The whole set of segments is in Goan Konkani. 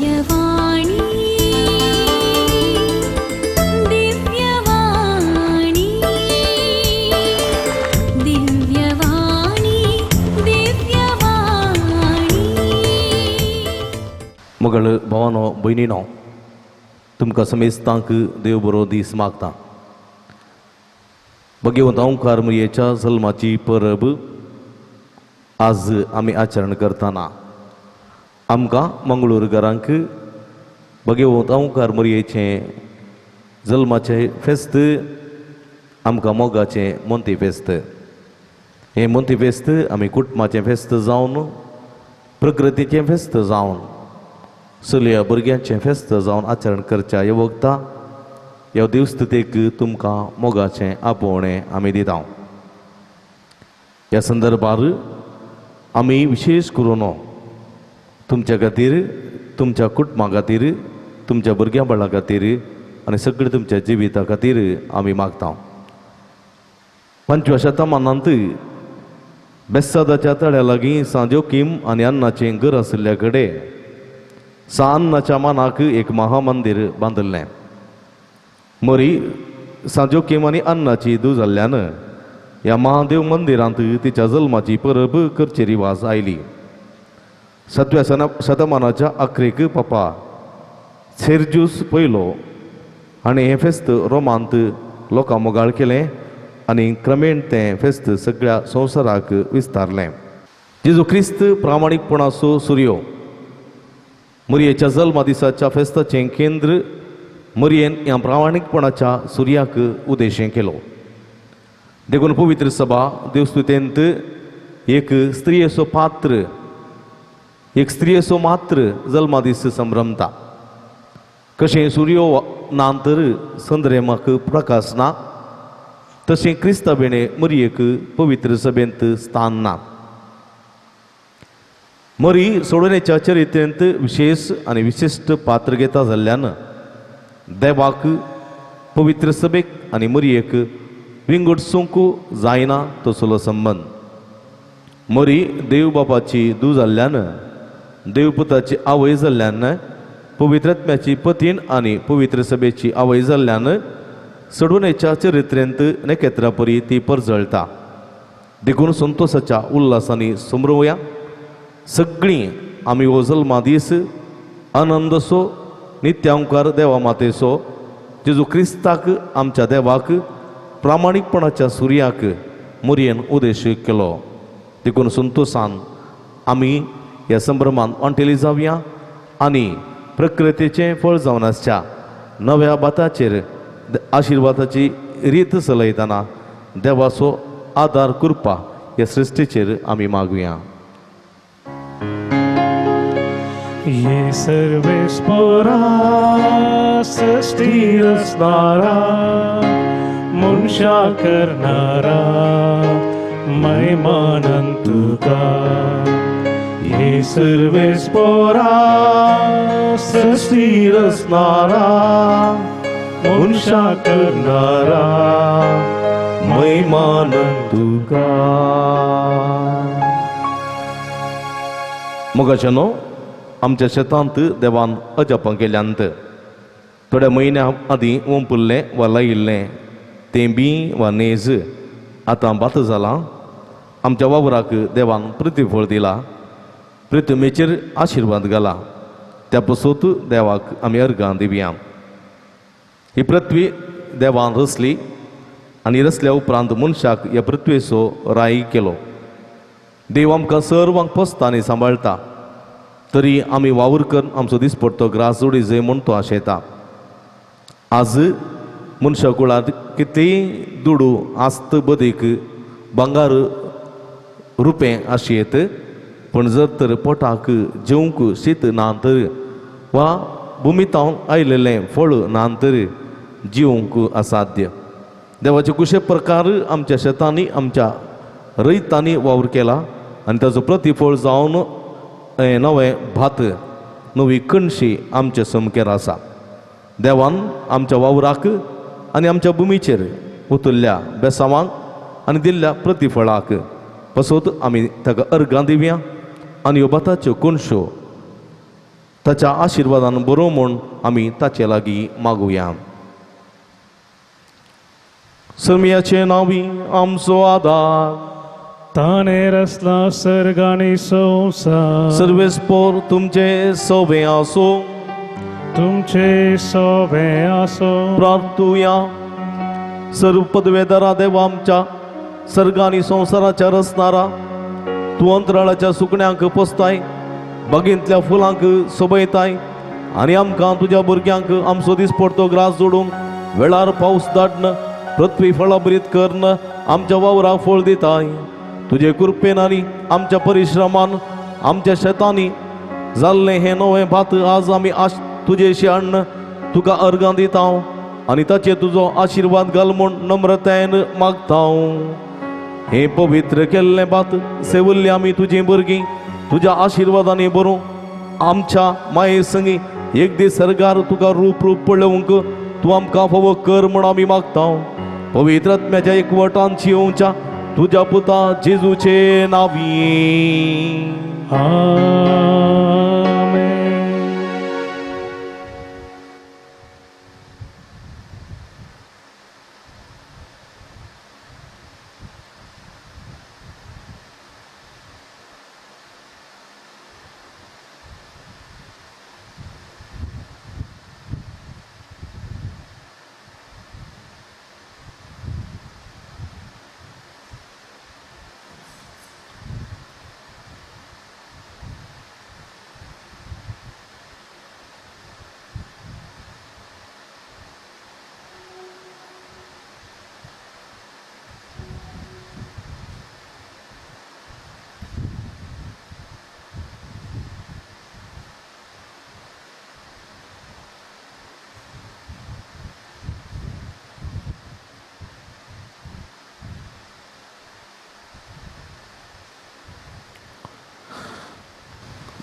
दिव्यवाणी, दिव्यवाणी, दिव्यवाणी, दिव्यवाणी. मगळ भावानो भयणीनो, तुमकां समेस्तांक देव बरो दीस मागता. भगवंत ओंकार मुयेच्या जल्माची परब आज आमी आचरण करतना आमकां मंगळूरकारांक भगवंत ओंकार मुरयेचें जल्माचें फेस्त आमकां मोगाचें मोंती फेस्त. हें मोंती फेस्त आमी कुटुंबाचें फेस्त जावन, प्रकृतीचें फेस्त जावन, चलया भुरग्यांचें फेस्त जावन आचरण करच्या ह्या वखता ह्या देवस्तुतेक तुमकां मोगाचें आपोवणें आमी दिता. ह्या संदर्भार आमी विशेश करून तुमच्या खातीर, तुमच्या कुटुंबा खातीर, तुमच्या भुरग्यां बाळां खातीर आनी सगळें तुमच्या जिविता खातीर आमी मागता. 5व्या शतमानांत बेसादाच्या तळ्या लागीं सांत जोकीम आनी अन्नाचें घर आशिल्ल्या कडेन सा अन्नाच्या मानाक एक महामंदीर बांदिल्लें. मरी सांत जोकीम आनी अन्नाची धूव जाल्ल्यान ह्या महादेव मंदिरांत तिच्या जल्माची परब करची रिवाज आयली. 7व्या शतमानाच्या अखेरेक पापा सेर्जूस पयलो हाणें हें फेस्त रोमांत लोकां मोगाळ केलें आनी क्रमेण तें फेस्त सगळ्या संवसाराक विस्तारलें. जेजू क्रिस्त प्रामाणीकपणाचो सुर्यो. मरयेच्या जल्मा दिसाच्या फेस्ताचें केंद्र मरयेन ह्या प्रामाणीकपणाच्या सुर्याक उद्देशें केलो. देखून पवित्र सभा देवस्तुतेंत एक स्त्रियेचो पात्र, एक स्त्रियेचो मात्र जल्मा दीस संभ्रमता. कशें सुर्यो ना तर संद्रेमाक प्रकाश ना, तशें क्रिस्ता बेणे मरयेक पवित्र सभेंत स्थान ना. मरी सोडवण्याच्या चरित्रेंत विशेष आनी विशिश्ट पात्र घेता जाल्ल्यान देवाक, पवित्र सभेक आनी मरयेक विंगड सुंकू जायना तसलो संबंद. मरी देव बापाची धूव जाल्ल्यान, देवपुताची आवय जाल्ल्यान, पवित्रत्म्याची पतीण आनी पवित्र सभेची आवय जाल्ल्यान सोडवण्याच्या चरित्रेंत नखेत्रा परी ती परजळटा. देखून संतोसाच्या उल्हासांनी समरोवया सगळीं आमी हो जल्मा दीस आनंदसो नित्यांकार देवा मातेचो, जेजू क्रिस्ताक, आमच्या देवाक, प्रामाणीकपणाच्या सुर्याक मोरयेन उद्देश केलो. देखून संतोसान आमी ह्या संभ्रमान वांटेली जावया आनी प्रकृतीचें फळ जावन आसच्या नव्या भाताचेर आशिर्वादाची रीत चलयतना देवाचो आदार, कृपा ह्या सृश्टीचेर आमी मागुया. ये सर्वेस्पोरा, सृष्टी रचणारा, मनशा करणारा, महिमानंद तुका. ये सर्वेस्पोरा, सृष्टी रचणारा, मनशा करणारा, महिमानंद तुका. मोगाच्यानो, आमच्या शेतांत देवान अजापां केल्यांत. थोड्या म्हयन्या आदीं ओंपुल्लें वा लायिल्लें तें बीं वा नेज आतां भात जालां. आमच्या वावराक देवान प्रतिफळ दिला, प्रतिमेचेर आशिर्वाद घाला. त्या पसूत देवाक आमी अर्गां दिवया. ही पृथ्वी देवान रचली आनी रचल्या उपरांत मनशाक ह्या पृथ्वेचो राय केलो. देव आमकां सर्वांक पोसता आनी सांबाळटा, तरी आमी वावर करून आमचो दिसपडतो ग्रास जोडी जंय म्हूण तो आशेता. आज मनशा कुळांत कितलीय दुडू, आस्त, बदीक, भांगार, रुपें आशेत, पूण जर तर पोटाक जेवंक शीत ना तर वा भुमितावन आयलेलें फळ ना तर जिवंक असाध्य. देवाचे कुशे प्रकार आमच्या शेतांनी, आमच्या रयतांनी वावर केला आनी ताचो प्रतिफळ जावन हें नवें भात, नवी कणशी आमचे समकेर आसा. देवान आमच्या वावराक आनी आमच्या भुमीचेर उतरल्या बेसांवांक आनी दिल्ल्या प्रतिफळाक पसत आमी ताका अर्गां दिवया आनी ह्यो भाताच्यो कोणश्यो ताच्या आशिर्वादान बरो म्हूण आमी ताचे लागीं मागुया. सर्मियाचे नांवी आमचो आदार, ताणें रचला सर्ग आनी संवसार. सर्वेस्पोर तुमचे सोबे आसूं. तुमचे सोबे आसूं. प्रार्थुया. सर्व पदवेदारा देवा आमच्या सर्ग आनी संवसाराच्या रचणारा, तूं अंतराळाच्या सुकण्यांक पोसताय, बागेंतल्या फुलांक सोबयताय आनी आमकां तुज्या भुरग्यांक आमचो दिसपडतो ग्रास जोडूंक वेळार पावस धाडन पृथ्वी फळाभरीत करन आमच्या वावराक फळ दिताय. तुजे कृपेन आनी आमच्या परिश्रमान आमच्या शेतांनी जाल्लें हें नवें भात आज आमी आश तुजेशी हाडन तुका अर्गां दिता आनी ताचेर तुजो आशिर्वाद घाल म्हूण नम्रतायेन मागता. हें पवित्र केल्लें भात सेवल्लें आमी तुजीं भुरगीं तुज्या आशिर्वादांनी बरूं आमच्या माये संगी एक दीस सर्गार तुका रूप रूप पळोवंक तूं आमकां फावो कर म्हूण आमी मागता. पवित्र आत्म्याच्या एकवटान येवच्या तुज्या पुता जेजूचे नांवी. आमेन.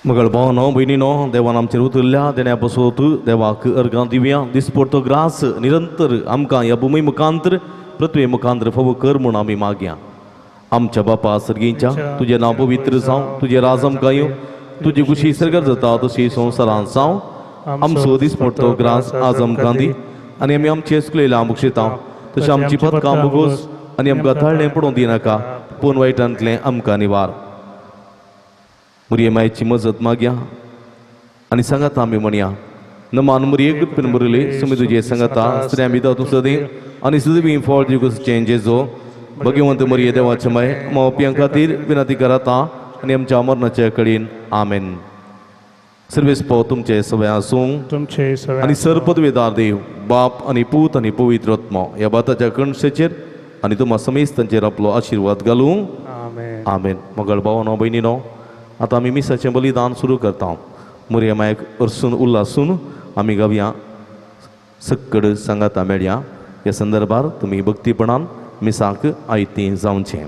मगळ भावनो भयणीनो, देवान आमचेर उतरल्या देण्या पसोत देवाक अर्गां दिवया. दिसपडतो ग्रास निरंतर आमकां ह्या भुमी मुखांतर पृथ्वी मुखांतर फावो कर म्हूण आमी मागया. आमच्या बापा सर्गींच्या, तुजें नांव पवित्र जावं, तुजें राज आमकां येवं, तुजी खुशी सर्गार जाता तशी संवसारांत जावं. आमचो दिसपडतो ग्रास आज आमकां दी आनी आमी आमचे चुकलेल्या बक्षिता तशें आमची पदकां भोगोस आनी आमकां ताळणें पडोवंक दिनाका, पूण वायटांतलें आमकां निवार. मुरये मायची मजत मागया आनी सांगाता आमी म्हणया. नमान मुरये कृपेन बरयली सुमी तुजे सांगाता, स्त्रियां भितर तूं सदी आनी सदीं फळ दिवचें जेजो. भगवंत मुरये देवाचे माय मावप्यां खातीर विनंती कराता आनी आमच्या मरणाचे कडेन. आमेन. सर्वेस पाव तुमचे सगळे आसूं तुमचे सगळे आनी सर पदवेदार देव बाप आनी पूत आनी पवित्र आत्मो ह्या भाताच्या कणशेचेर आनी तुमा समेस्तांचेर आपलो आशिर्वाद घालूं. आमेन. आमेन. मगळ भावनो भयणीनो, आतां आमी मिसाचें बलिदान सुरू करता. मुरया मायक अर्सून उल्लासून आमी गावया सक्कड सांगाता मेळया. ह्या संदर्भार तुमी भक्तीपणान मिसाक आयती जावचें.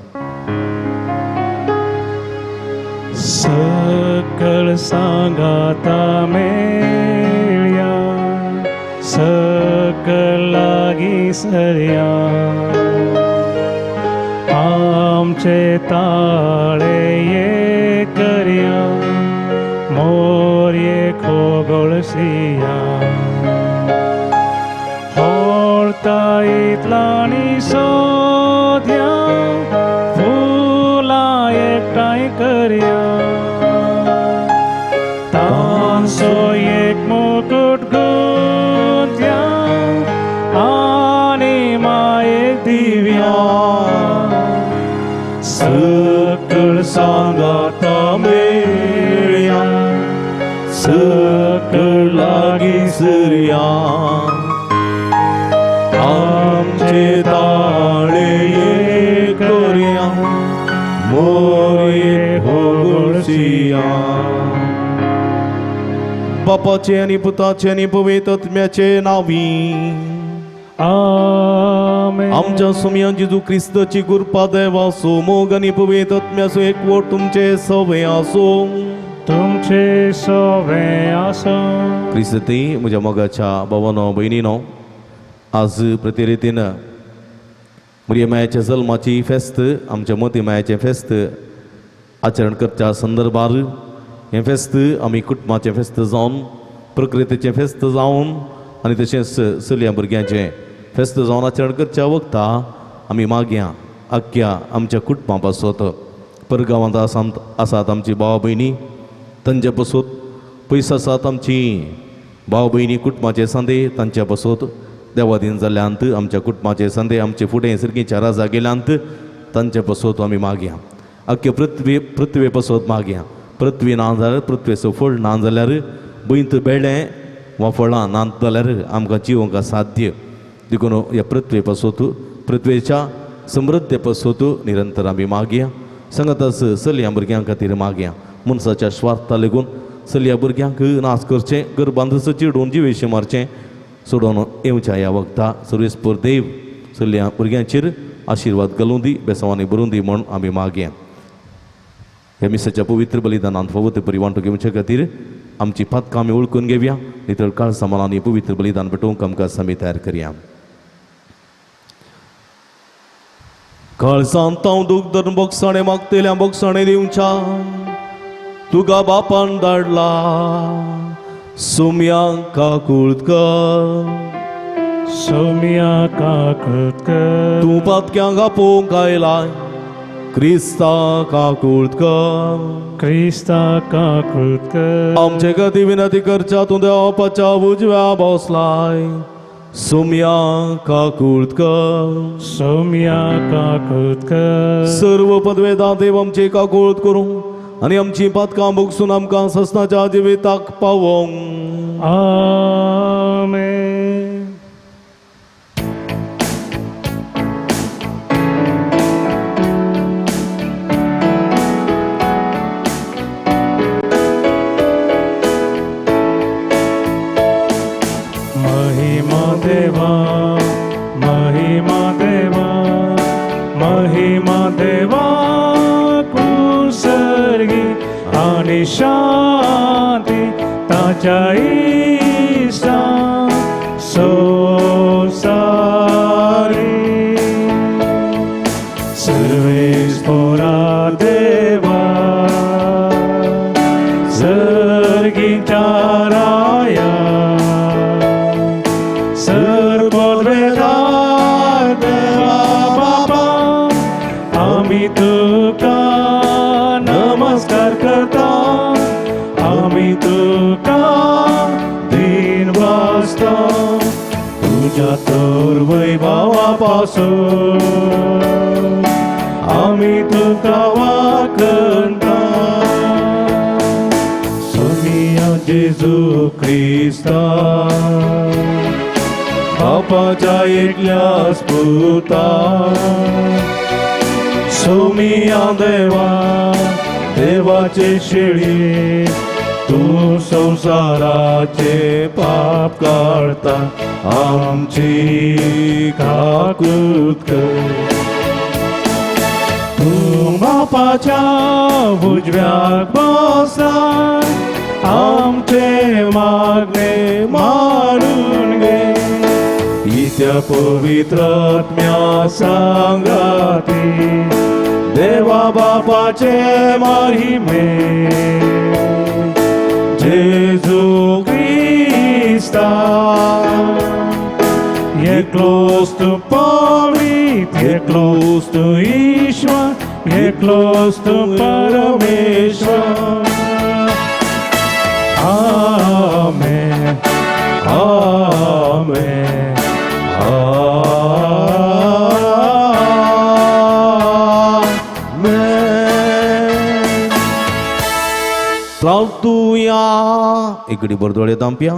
सकळ सांगाता मेळया, सकळ लागीं सरया, आमचे ताळे ये करया, मोरये खोगोळसिया, होळता इतलांनी सोद्या, फुलां एकठांय करया, तांचो एक मुकूट गुंत्या आनी मायेक दिव्या. सकळ सांगाता मेळया, सकळ लागीं सरया, आमचे ताळे ये करया, मोरये होगुळसिया. बापाचे आनी पुताचे आनी पवित्र आत्म्याचे नांवी. आमेन. आमच्या सुमया जेजू क्रिस्ताची कृपा देवाचो मोग आनी पवित्र आत्म्याचो एकवट तुमचे सवे आसूं. तुमचे सवे आसूं. क्रिस्ती म्हज्या मोगाच्या भावानो भयणीनो, आज प्रतिरितीन मुरये मायाच्या जल्माची फेस्त आमच्या मोती मायाचें फेस्त आचरण करच्या संदर्भार हें फेस्त आमी कुटुंबाचें फेस्त जावन, प्रकृतीचें फेस्त जावन आनी तशेंच चलया भुरग्यांचें फेस्त जावन आचरण करच्या वखता आमी मागया आख्ख्या आमच्या कुटुंबा पासत, परगांवांत आसात आमची भाव भयणी तांच्या पासत, पयस आसात आमची भाव भयणी कुटुंबाचे सांदे तांच्या पासत, देवादीन जाल्यांत आमच्या कुटुंबाचे सांदे आमचे फुडें सारकीं राजा गेल्यांत तांच्या पासत आमी मागया. आख्खे पृथ्वे पासत मागया. पृथ्वी ना जाल्यार पृथ्वेचो फळ ना जाल्यार भंयत बेळें वा फळां ना जाल्यार आमकां जिवंक साध्य. देखून ह्या पृथ्वे पासत, पृथ्वेच्या समृद्धे पासत निरंतर आमी मागया. सांगाताच चलया भुरग्यां खातीर मागया. मनशाच्या स्वार्था लागून चलया भुरग्यांक नाश करचें, गर्भांत चिडून जिवेशी मारचें सोडून येवच्या ह्या वखता सर्वेस्पर देव चलया भुरग्यांचेर आशिर्वाद घालूं दी, बेसांवांनी भरून दी म्हूण आमी मागया. ह्या मिसाच्या पवित्र बलिदानांत फावो ते परी वांटो घेवचे खातीर आमची पातकां आमी वळखून घेवया. नितळ काळसा मनांनी पवित्र बलिदान पेटोवंक आमकां आमी तयार करया. काळसांत हांव दूख धरून बोगसाणे मागतल्या बोगसाणे दिवच्या तुका बापान धाडला सोम्यांक काकूळत कर, सोम्या काकूळत कर, तूं पातक्यांक आपोवंक आयलाय क्रिस्ता काकूळत कर, क्रिस्ता काकूळत कर, आमचे खातीर विनंती करच्या तूं देवाच्या उजव्या बसलाय सोम्या काकूळत कर, सोम्या काकूळत कर, सर्व पदवेदा देव आमचे काकूळत करूं आनी आमची पातकां भोगसून आमकां ससनाच्या जिविताक पावोवंक. आमेन. महिमा देवा, महिमा देवा, महिमा देवा कुसर्गी आणि शांती ताच्या इश्टा संसारी. सर्वेस्पोरा देवा सर्गीच्या राया, सर्ववेदा देवा बाबा आमी तुका नमस्कार करता, आमी तुका दीन वाचता तुज्या तर वैभवा पासून आमी तुका वाकणता. सोमिया जेजू क्रिस्ता बापाच्या एकल्याच पुता, सोमिया देवा देवाचे शेळी तूं संवसाराचे पाप काडता आमची काकूत कर. तूं बापाच्या उजव्याक बसला आमचे मागणे मानून घे, इत्या पवित्र आत्म्या सांगाती देवा बापाचे महिमे जेजू क्रिस्ता. एकलोच तूं पवित्र, एकलोच तूं ईश्वर, एकलोच तूं परमेश्वर. आमेन, आमेन, आमेन. प्रार्थुया. एकडे बरदोळे दामप्या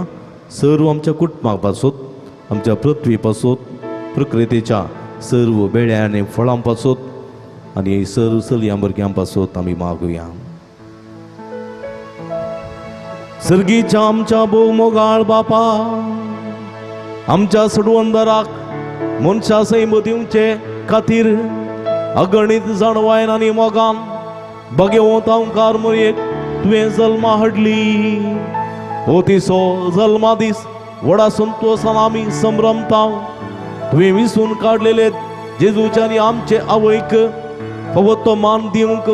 सर्व आमच्या कुटुंबा पासत, आमच्या पृथ्वी पासत, प्रकृतीच्या सर्व बेळ्या आनी फळां पासत आनी सर्व चलयां भुरग्यां पासत आमी मागुया. सर्गीच्या आमच्या भोव मोगाळ बापा, आमच्या सडवंदराक मनशा सैम दिवचे खातीर अगणीत जाणवायन आनी मोगान बगेवंत अंकार मुरयेक तुवें जल्मा हाडली. हो तिसो जल्मा दीस व्हडा संतोशान आमी संभ्रमता. तुवें विसून काडलेले जेजूच्या आनी आवयक फावो तो मान दिवंक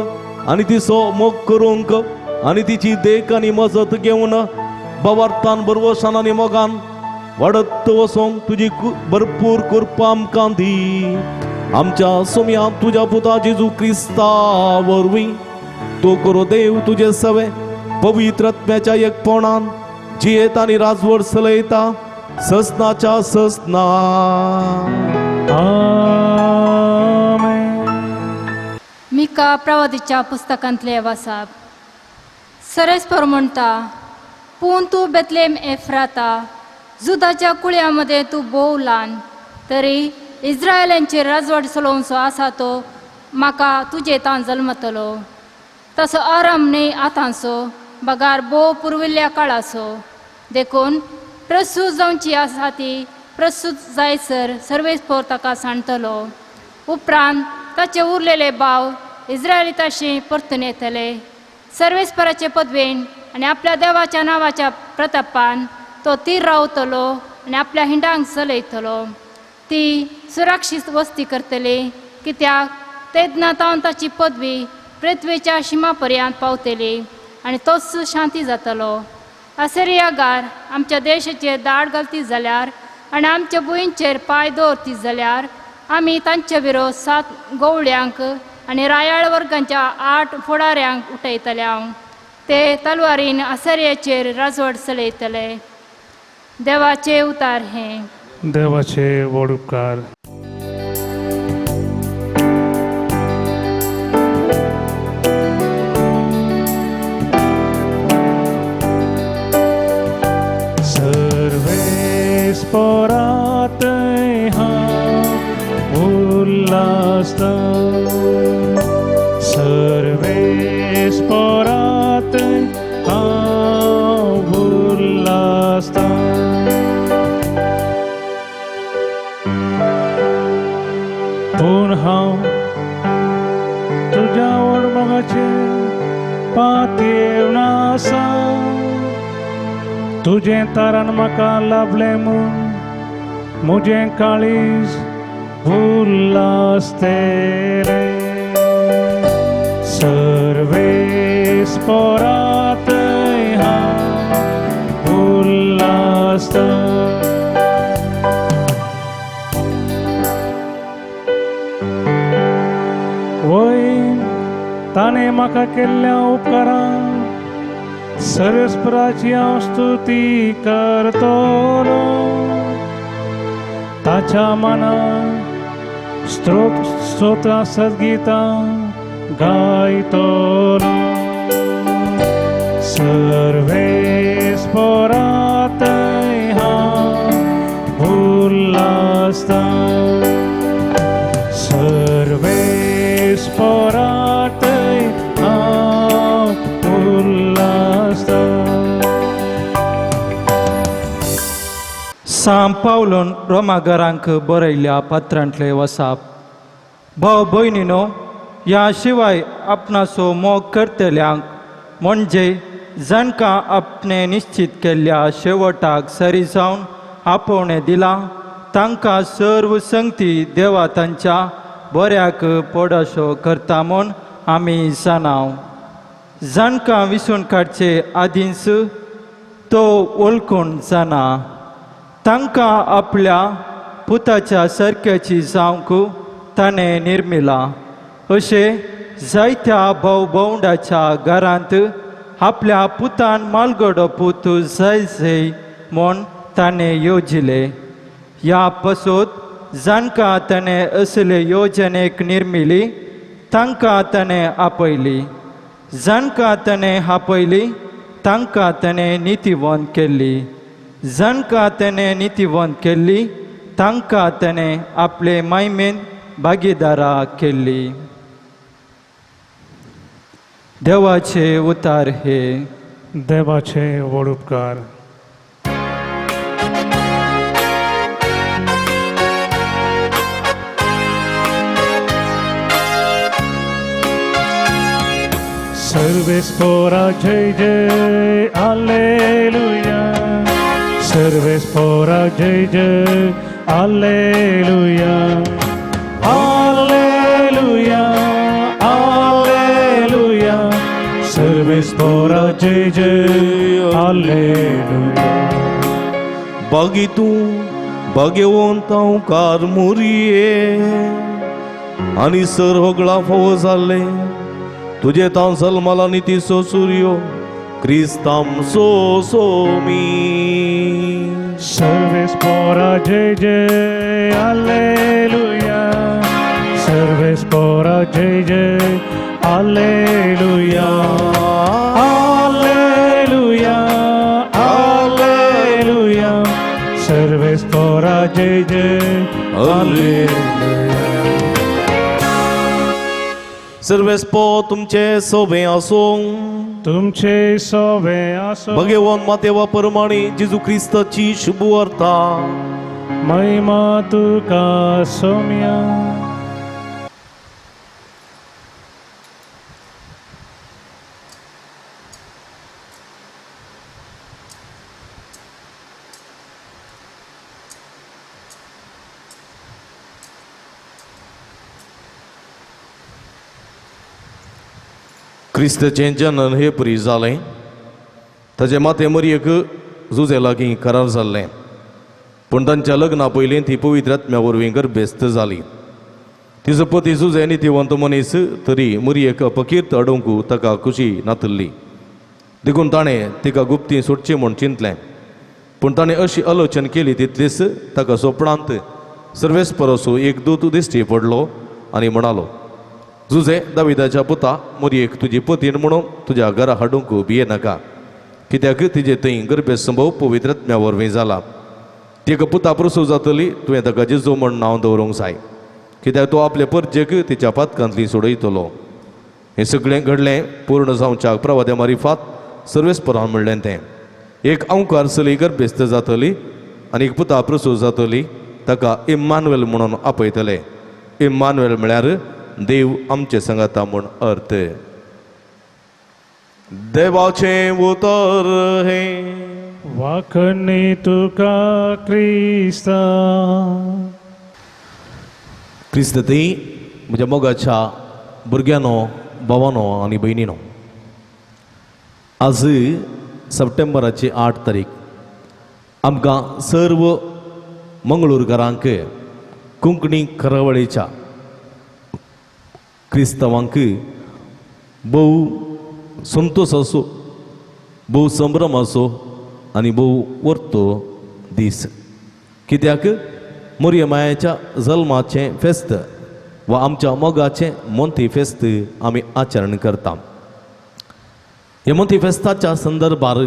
आनी तिचो मोग करूंक आनी तिची देख आनी मजत घेवन भावार्थान भरवसान आनी मोगान वाडत वचोंक तुजी भरपूर कृपा आमकां दी. आमच्या सोम्या तुज्या पुता जेजू क्रिस्ता वरवीं तो करो देव तुजे सवे पवित्र आत्म्याच्या एकपणान जियेता आनी राजवट चलयता ससनाच्या ससना. आमेन. मिका प्रवादीच्या पुस्तकांतले वासाप. सरेस्पर म्हणटा, पूण तूं बेतलेम एफ्राता, जुदाच्या कुळयां तूं भोव ल्हान, तरी इस्रायलांचेर राजवट चलोवचो आसा तो म्हाका तुजे तान जल्मतलो. तसो आराम न्हय आतांचो, बगार भोव पुर्विल्ल्या काळाचो. देखून प्रस्तूत जावची आसा ती प्रस्तूत जायसर सर्वेस्पोर ताका सांडटलो. उपरांत ताचे उरलेले भाव इस्रायलिताशी परतून येतले. सर्वेस्पराचे पदवेन आनी आपल्या देवाच्या नांवाच्या प्रतापान तो तीर रावतलो आनी आपल्या हिंडांक चलयतलो. ती सुरक्षीत वस्ती करतली, कित्याक तेन्ना तावन ताची पदवी पृथ्वेच्या शिमा पर्यंत पावतली आनी तोच शांती जातलो. असेरियागार आमच्या देशाचेर दाड घालती जाल्यार आनी आमच्या भुंयचेर पांय दवरती जाल्यार आमी तांचे विरोध 7 गवळ्यांक आनी रायाळ वर्गांच्या 8 फुडाऱ्यांक उठयतले. हांव ते तलवारीन असरियाचेर राजवट चलयतले. देवाचे उतार हे. देवाचे व्हड उपकार. सर्वेस्परात हांव उल्हासता, सर्वेस्परात हांव उल्हासता. पूण हांव तुज्या व्हड मोगाचेर पातयेवन आसा, तुजें तारण म्हाका लाभलें म्हूण म्हजें काळीज उल्हासतलें. सर्वेस्परात हांव उल्हासता. वय ताणें म्हाका केल्ल्या उपकारां सर्वेस्पराची हांव स्तुती करतलो. ताच्या मनान स्तोत्रां सद्गीतां गायतलो. सर्वेस्परात हांव उल्हासता, सर्वेस्परात हांव उल्हासता. सांव पावलोन रोमागरांक बरयल्ल्या पत्रांतले वसाप. भाव भयणीनो, ह्या शिवाय आपणाचो मोग करतल्यांक म्हणजे जांकां आपणें निश्चित केल्ल्या शेवटाक सरी जावन आपोवणें दिलां तांकां सर्व संगती देवा तांच्या बऱ्याक पडशो करता म्हूण आमी जाणाव. जांकां विसून काडचे आदींच तो वळखून जाणा, तांकां आपल्या पुताच्या सारक्याची जावंक ताणें निर्मिलां. अशें जायत्या भाव भोंवडाच्या घरांत आपल्या पुतान मालगडो पूत जाय जाय म्हूण ताणें येवजिलें. ह्या पसत जांकां ताणें असले योजनेक निर्मिली तांकां ताणें आपयली, जांकां ताणें आपयली तांकां ताणें नितीवंत केल्ली, जांकां ताणें नितीवंत केल्ली तांकां ताणें आपले मायमेन भागीदारा केल्ली. देवाचे उतार हे. देवाचे व्हड उपकार. सर्वेस्पोरा जय जय आलेलुया, सर्वेस्पोरा जय जय आलेलुया, आलेलुया आलेलुया, सर्वेस्पोरा जय जय हालेलुया. बागी तूं बागेवंत हांवकार मुरये आनी सर होगळा फावो जाल्लें तुजे तांव जल्माला नितीचो सुर्यो क्रिस्तांचो सोमी. सर्वेस्पोरा जय जय हालेलुया. सर्वेस्पोरा जय जय हालेलुया. हालेलुया हालेलुया. सर्वेस्पोरा जय जय हालेलुया. सर्वेस्पो तुमचे सोबे आसूं. तुमचे सोबे आसो. भगवान मातेवा परमाणे जेजू क्रिस्ताची शुभ वार्ता. महिमा तुका सोम्या. क्रिस्ताचें जनन हे परी जालें. ताजे माते मरयेक जुजे लागीं करार जाल्लें, पूण तांच्या लग्ना पयलीं ती पवित्र आत्म्या वरवीं गर्भेस्त जाली. तिजो पती जुजे नितीवंत मनीस तरी मरयेक अपकीर्त हाडूंक ताका खुशी नातिल्ली, देखून ताणें तिका गुप्ती सोडची म्हूण चिंतलें. पूण ताणें अशी आलोचन केली तितलीच ताका सोपणांत सर्वेस्परसो एक दूत दिश्टी पडलो आनी म्हणालो, जुजे दाविदाच्या पुता, मोरयेक तुजी पतीन म्हणून तुज्या घरा हाडूंक भिये नाका, कित्याक तिजे थंय गर्भसंभव पवित्र आत्म्या वरवीं जाला. तिका पुता प्रसूव जातली, तुवें ताका जेजू म्हण नांव दवरूंक जाय, कित्याक तो आपले परजेक तिच्या पातकांतली सोडयतलो. हें सगळें घडलें पूर्ण जावच्याक प्रवाद्या मारिफात सर्वेस्परान म्हणलें तें. एक अंकार चली गर्भेस्त जातली आनी एक पुता प्रसूव जातली, ताका इम्मानुएल म्हणून आपयतले. इम्मानुएल म्हळ्यार देव आमचे सांगाता म्हूण अर्थ. देवाचें उतर हें. वाखणी तुका क्रिस्ता. क्रिस्त ती म्हज्या मोगाच्या भुरग्यांनो, भावानो आनी भयणीनो, आज सप्टेंबराची 8 तारीख आमकां सर्व मंगळूरकारांक कोंकणी करावळीच्या क्रिस्तांवांक भोव संतोश असो, भोव संभ्रम असो आनी भोव वर्तो दीस. कित्याक मोरये मायाच्या जल्माचें फेस्त वा आमच्या मोगाचें मोंती फेस्त आमी आचरण करता. ह्या मोंती फेस्ताच्या संदर्भार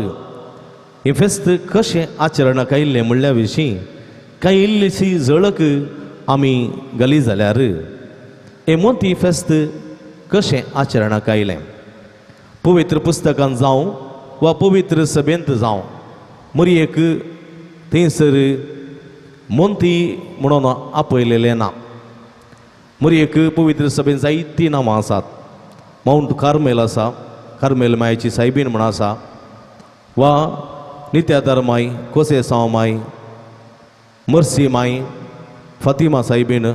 हें फेस्त कशें आचरणाक आयिल्लें म्हणल्या विशीं कांय इल्लीशी झळक आमी घाली जाल्यार हें मोंती फेस्त कशें आचरणाक आयलें पवित्र पुस्तकान जावं वा पवित्र सभेंत जावं मोरयेक थंयसर मोंती म्हणून आपयलेलें ना. मोरयेक पवित्र सभेन जायतीं नांवां आसात. मावंट कार्मेल आसा, कार्मेल मायची सायबीन म्हण आसा, वा नित्यादार माय, कोसेसांव माय, मर्सी माय, फातिमा सायबीन,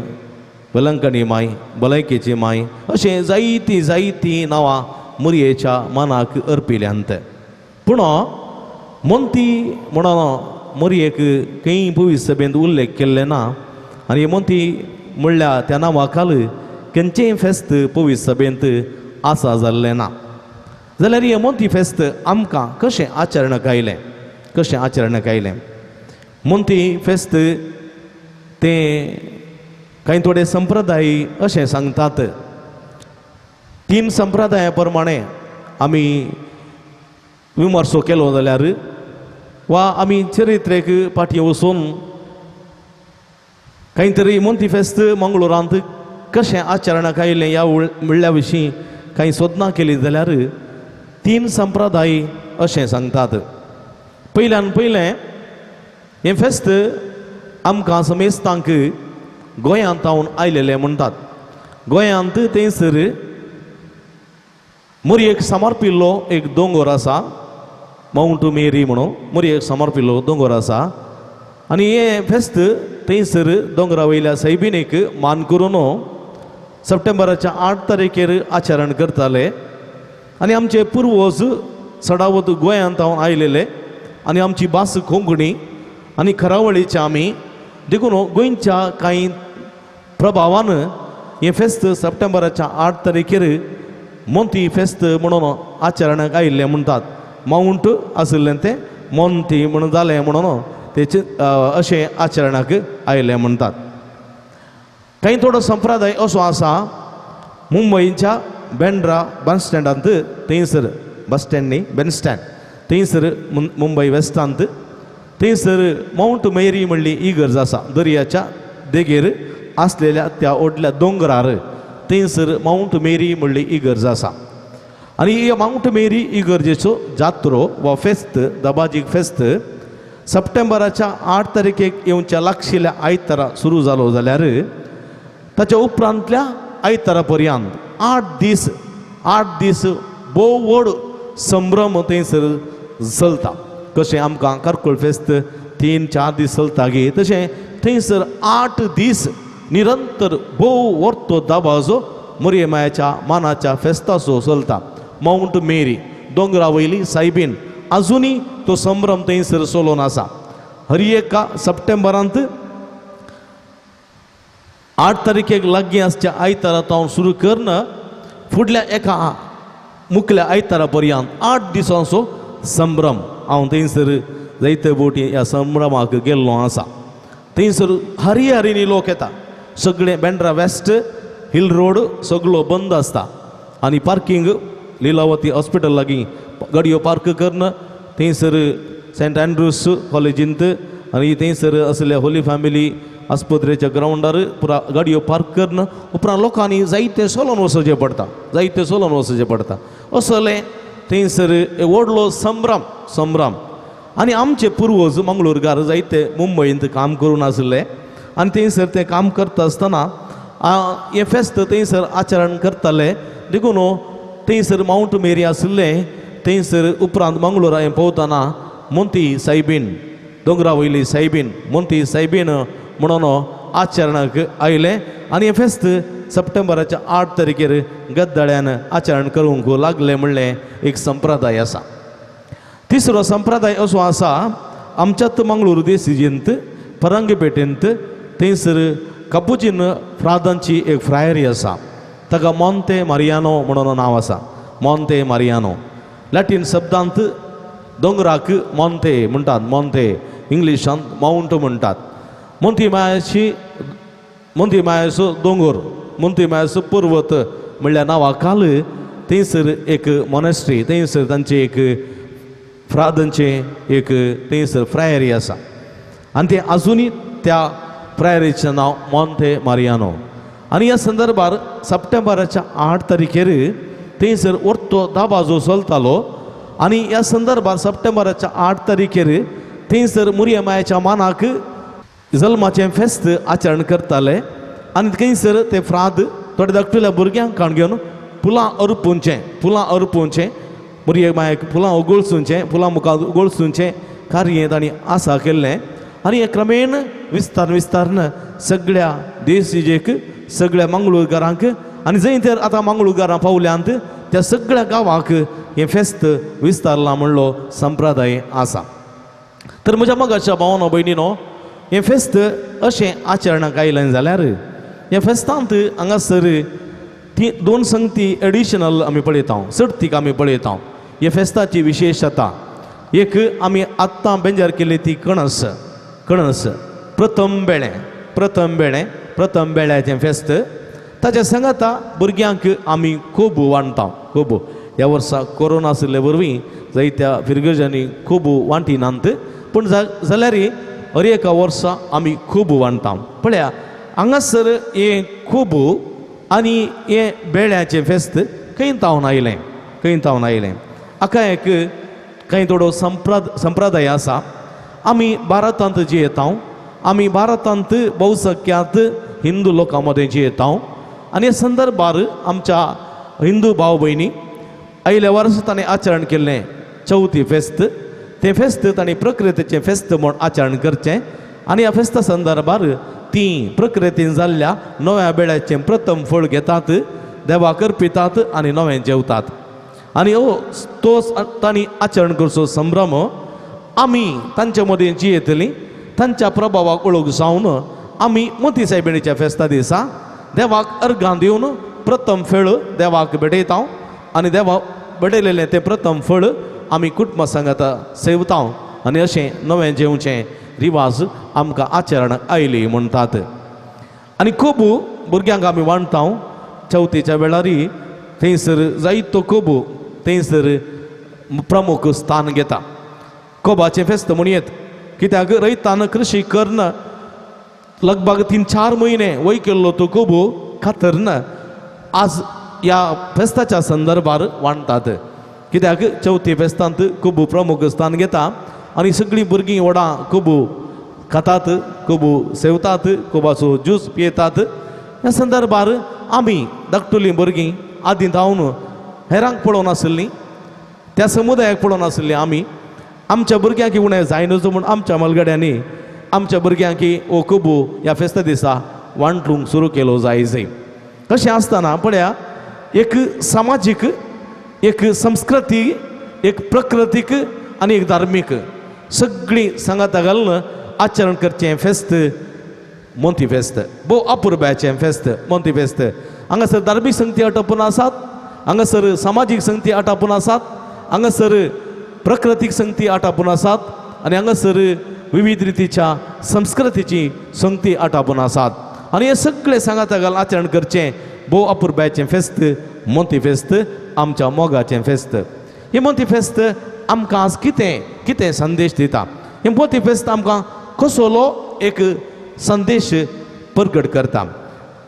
वेलंकणी माय, भलायकेची माय, अशें जायतीं जायतीं नांवां मोरयेच्या मनाक अर्पिल्यांत. पूण मोंती म्हणून मोरयेक खंय पवित्र सभेंत उल्लेख केल्लें ना आनी मोंती म्हणल्यार त्या नांवा खाल खंयचेंय फेस्त पवित्र सभेंत आसा जाल्लें ना. जाल्यार हें मोंती फेस्त आमकां कशें आचरणाक आयलें, कशें आचरणाक आयलें मोंती फेस्त तें कांय थोडे संप्रदाय अशें सांगतात. 3 संप्रदाया प्रमाणे आमी विमर्सो केलो जाल्यार वा आमी चरित्रेक फाटीं वचून कांय तरी मोंती फेस्त मंगळुरांत कशें आचरणाक आयिल्लें ह्या म्हणल्या विशीं कांय सोदनां केली जाल्यार 3 संप्रदाय अशें सांगतात. पयल्यान पयलें हें फेस्त आमकां समेस्तांक गोंयांत हांव आयलेलें म्हणटात. गोंयांत थंयसर मोरयेक समर्पिल्लो एक दोंगोर आसा, मावंट मेरी म्हणून मोरयेक समर्पिल्लो दोंगोर आसा आनी हें फेस्त थंयसर दोंगरा वयल्या सैबिणीक मान करून सप्टेंबराच्या 8 तारखेर आचरण करताले आनी आमचे पुर्वज चडावत गोंयांत हांव आयलेले आनी आमची भास कोंकणी आनी खरावळीचे आमी देखून गोंयच्या कांय प्रभावान हें फेस्त सप्टेंबराच्या 8 तारखेर मोंती फेस्त म्हणून आचरणाक आयिल्लें म्हणटात. मावंट आशिल्लें तें मोंती म्हणून जालें म्हणून तेचे अशें आचरणाक आयिल्लें म्हणटात. कांय थोडो संप्रदाय असो आसा मुंबयच्या बेंड्रा बस स्टँडांत थंयसर बस स्टँड न्ही बँड स्टँड थंयसर मुंबय वेस्टांत थंयसर मावंट मेरी म्हणली इगर्ज आसा दर्याच्या देगेर आसलेल्या त्या व्हडल्या दोंगरार थंयसर मावंट मेरी म्हणली इगर्ज आसा. आनी ह्या मावंट मेरी इगर्जेचो जात्रो वा फेस्त दबाजीक फेस्त सप्टेंबराच्या 8 तारखेक येवच्या लागशिल्ल्या आयतारा सुरू जालो जाल्यार ताच्या उपरांतल्या आयतारा पर्यंत 8 दीस 8 दीस भोव व्हड संभ्रम थंयसर चलता. कशें आमकां कारकोळ फेस्त 3-4 दीस चलता गे तशें थंयसर 8 दीस निरंतर भोव व्हडलो दबाजो मोरये मायाच्या मानाच्या फेस्ताचो चलता. मावंट मेरी दोंगरा वयली सायबीन आजुनूय तो संभ्रम थंयसर चलोवन आसा. हर एका सप्टेंबरांत 8 तारखेक लागीं आसच्या आयतारा तावन सुरू करून फुडल्या एका मुखल्या आयतारा पर्यंत 8 दिसांचो संभ्रम हांव थंयसर जायते बोटी ह्या संभ्रमाक गेल्लो आसा. थंयसर हरी हरीनी लोक येता. सगळे बेंड्रा वेस्ट हिल रोड सगळो बंद आसता आनी पार्किंग लिलावती हॉस्पिटल लागीं गाडयो पार्क करून थंयसर सेंट एन्ड्रूस कॉलेजींत आनी थंयसर आसल्या होली फॅमिली आस्पत्रेच्या ग्रावंडार पुरा गाडयो पार्क करून उपरांत लोकांनी जायते सोलोन वचचें पडटा जायते सोलोन वचचें पडटा. असलें थंयसर व्हडलो संभ्रम संभ्रम. आनी आमचे पुर्वज मंगळूरकार जायते मुंबयंत काम करून आशिल्ले आनी थंयसर तें काम करता आसतना हें फेस्त थंयसर आचरण करताले. देखून थंयसर मावंट मेरी आशिल्लें थंयसर उपरांत मंगळूरा हें पळयतना मोंती सायबीन दोंगरा वयली सायबीन मोंती सायबीन म्हणून आचरणाक आयलें आनी हें फेस्त सप्टेंबराच्या 8 तारखेर गद्दाळ्यान आचरण करूंक लागलें म्हणलें एक संप्रदाय आसा. तिसरो संप्रदाय असो आसा आमच्याच मंगळूर देसीजींत परंगपेटेंत थंयसर कपुचीन फ्रादांची एक फ्रायरी आसा. ताका मोंते मारियानो म्हणून नांव आसा. मोंते मारियानो लॅटीन शब्दांत दोंगराक मोंते म्हणटात मोंते इंग्लिशांत मावंट म्हणटात. मोंती मायाची मोंती मायाचो दोंगर मोंती मायाचो पर्वत म्हणल्या नांवा खाल थंयसर एक मोनेस्ट्री थंयसर तांची एक फ्रादांचें एक थंयसर फ्रायरी आसा आनी तें आजुनूय त्या फ्रायरीचें नांव मोंते मारियानो. आनी ह्या संदर्भार सप्टेंबराच्या 8 तारखेर थंयसर व्हडलो दबाजो चलतालो आनी ह्या संदर्भार सप्टेंबराच्या 8 तारखेर थंयसर मोरये मायाच्या मानाक जल्माचें फेस्त आचरण करताले आनी थंयसर ते फ्राद थोडे धाकटुल्या भुरग्यांक काण घेवन फुलां अर्पुंचें फुलां अर्पुंचें मोरये मायेक फुलां उगळसुचें फुलां मुखार उगळसुचें कार्य तांणी आसा केल्लें. आनी हें क्रमेण विस्तार विस्तारन सगळ्या देसीजेक सगळ्या मंगळूरकारांक आनी जंय तर आतां मंगळूरकारां पावल्यांत त्या सगळ्या गांवाक हें फेस्त विस्तारलां म्हणलो संप्रदाय आसा. तर म्हज्या मोगाच्या भावानो भयणीनो हें फेस्त अशें आचरणाक आयलें जाल्यार ह्या फेस्तांत हांगासर ती 2 संगती एडिशनल आमी पळयता चडतीक आमी पळयता. ह्या फेस्ताची विशेशता एक आमी आत्तां बेंजार केली ती कणस कणस प्रथम बेळें प्रथम बेळें प्रथम बेळ्याचें फेस्त ताच्या सांगाता भुरग्यांक आमी खूब वांट्टा खूब. ह्या वर्सा कोरोना आशिल्ले वरवीं जायत्या फिरगर्जांनी खूब वांटिनात पूण जाल्यार हर एका वर्सा आमी खूब वांट्टा. पळया हांगासर हें खूब आनी हें बेळ्याचें फेस्त खंय तावन आयलें खंय तावन आयलें हाका एक कांय थोडो संप्रदाय आसा. आमी भारतांत जियेता आमी भारतांत भोवसंख्यात हिंदू लोकां मदें जियेता आनी ह्या संदर्भार आमच्या हिंदू भाव भयणी आयल्या वर्सा ताणें आचरण केल्लें चवथी फेस्त तें फेस्त तांणी प्रकृतीचें फेस्त म्हूण आचरण करचें आनी ह्या फेस्ता संदर्भार ती प्रकृतीन जाल्ल्या नव्या बेळ्याचें प्रथम फळ घेतात देवाक अर्पितात आनी नवें जेवतात. आनी हो तो तांणी आचरण करचो संभ्रम आमी तांचे मदीं जियेतली तांच्या प्रभावाक वळख जावन आमी मोती सायबिणीच्या फेस्ता दिसा देवाक अर्घां दिवन प्रथम फळ देवाक भेटयता आनी देवाक भेटयलेलें तें प्रथम फळ आमी कुटुंबा सांगाता सेवता आनी अशें नवें जेवचें रिवाज आमकां आचरण आयली म्हणटात. आनी कोबू भुरग्यांक आमी वांटता चवथीच्या वेळार थंयसर जायतो कोबू थंयसर प्रमुख स्थान घेता. कोबाचें फेस्त म्हणयेत कित्याक रयतान कृशी कर्ण लगभग 3-4 म्हयने वय केल्लो तो कोबू खातरन आज ह्या फेस्ताच्या संदर्भार वांटतात. कित्याक चवथी फेस्तांत कोबू प्रमुख स्थान घेता आनी सगळीं भुरगीं व्हडां कोबू खातात, कोबू सेवतात, कोबाचो ज्यूस पियेतात. ह्या संदर्भार आमी धाकटुलीं भुरगीं आदीं धांवन हेरांक पळोवन आशिल्लीं, त्या समुदायाक पळोवन आशिल्लीं. आमी आमच्या भुरग्यांक उणें जायनच म्हूण आमच्या मलगड्यांनी आमच्या भुरग्यांक हो कोबू ह्या फेस्ता दिसा वांटूंक सुरू केलो जाय जाय. तशें आसतना पळया एक सामाजीक, एक संस्कृती, एक प्रकृतीक आनी एक धार्मीक सगळीं सांगाता घालून आचरण करचें फेस्त मोंती फेस्त, भोव अपुरबायेचें फेस्त मोंती फेस्त. हांगासर धार्मीक संगती आटापून आसात, हांगासर सामाजीक संगती आटापून आसात, हांगासर प्रकृतीक संगती आटापून आसात आनी हांगासर विविध रितीच्या संस्कृतीची संगती आटापून आसात. आनी हे सगळे सांगाता घालून आचरण करचें भोव अपुरबायेचें फेस्त मोंती फेस्त, आमच्या मोगाचें फेस्त. हें मोंती फेस्त आमकां आज कितें कितें संदेश दिता, हें मोंती फेस्त आमकां कसलो एक संदेश परगट करता.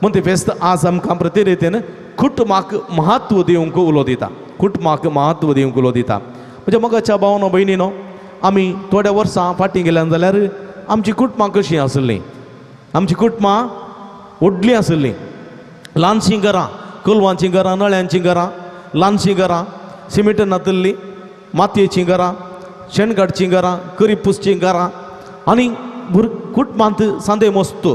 मोंती फेस्त आज आमकां प्रतिरितीन कुटुंबाक म्हत्व दिवंक उलो दिता, कुटुंबाक म्हत्व दिवंक उलो दिता. म्हणजे मोगाच्या भावनो भयणीनो, आमी थोड्या वर्सां फाटीं गेल्यान जाल्यार आमची कुटुंबां कशीं आसलीं, आमची कुटुंबां व्हडलीं आसलीं, ल्हानशीं घरां, कोलवांचीं घरां, नळ्यांचीं घरां, ल्हानशीं घरां, सिमेंट नातिल्लीं, मातयेचीं घरां, शेणकाडचीं घरां, करी पुसचीं घरां आनी कुटुंबांत सांदे मस्त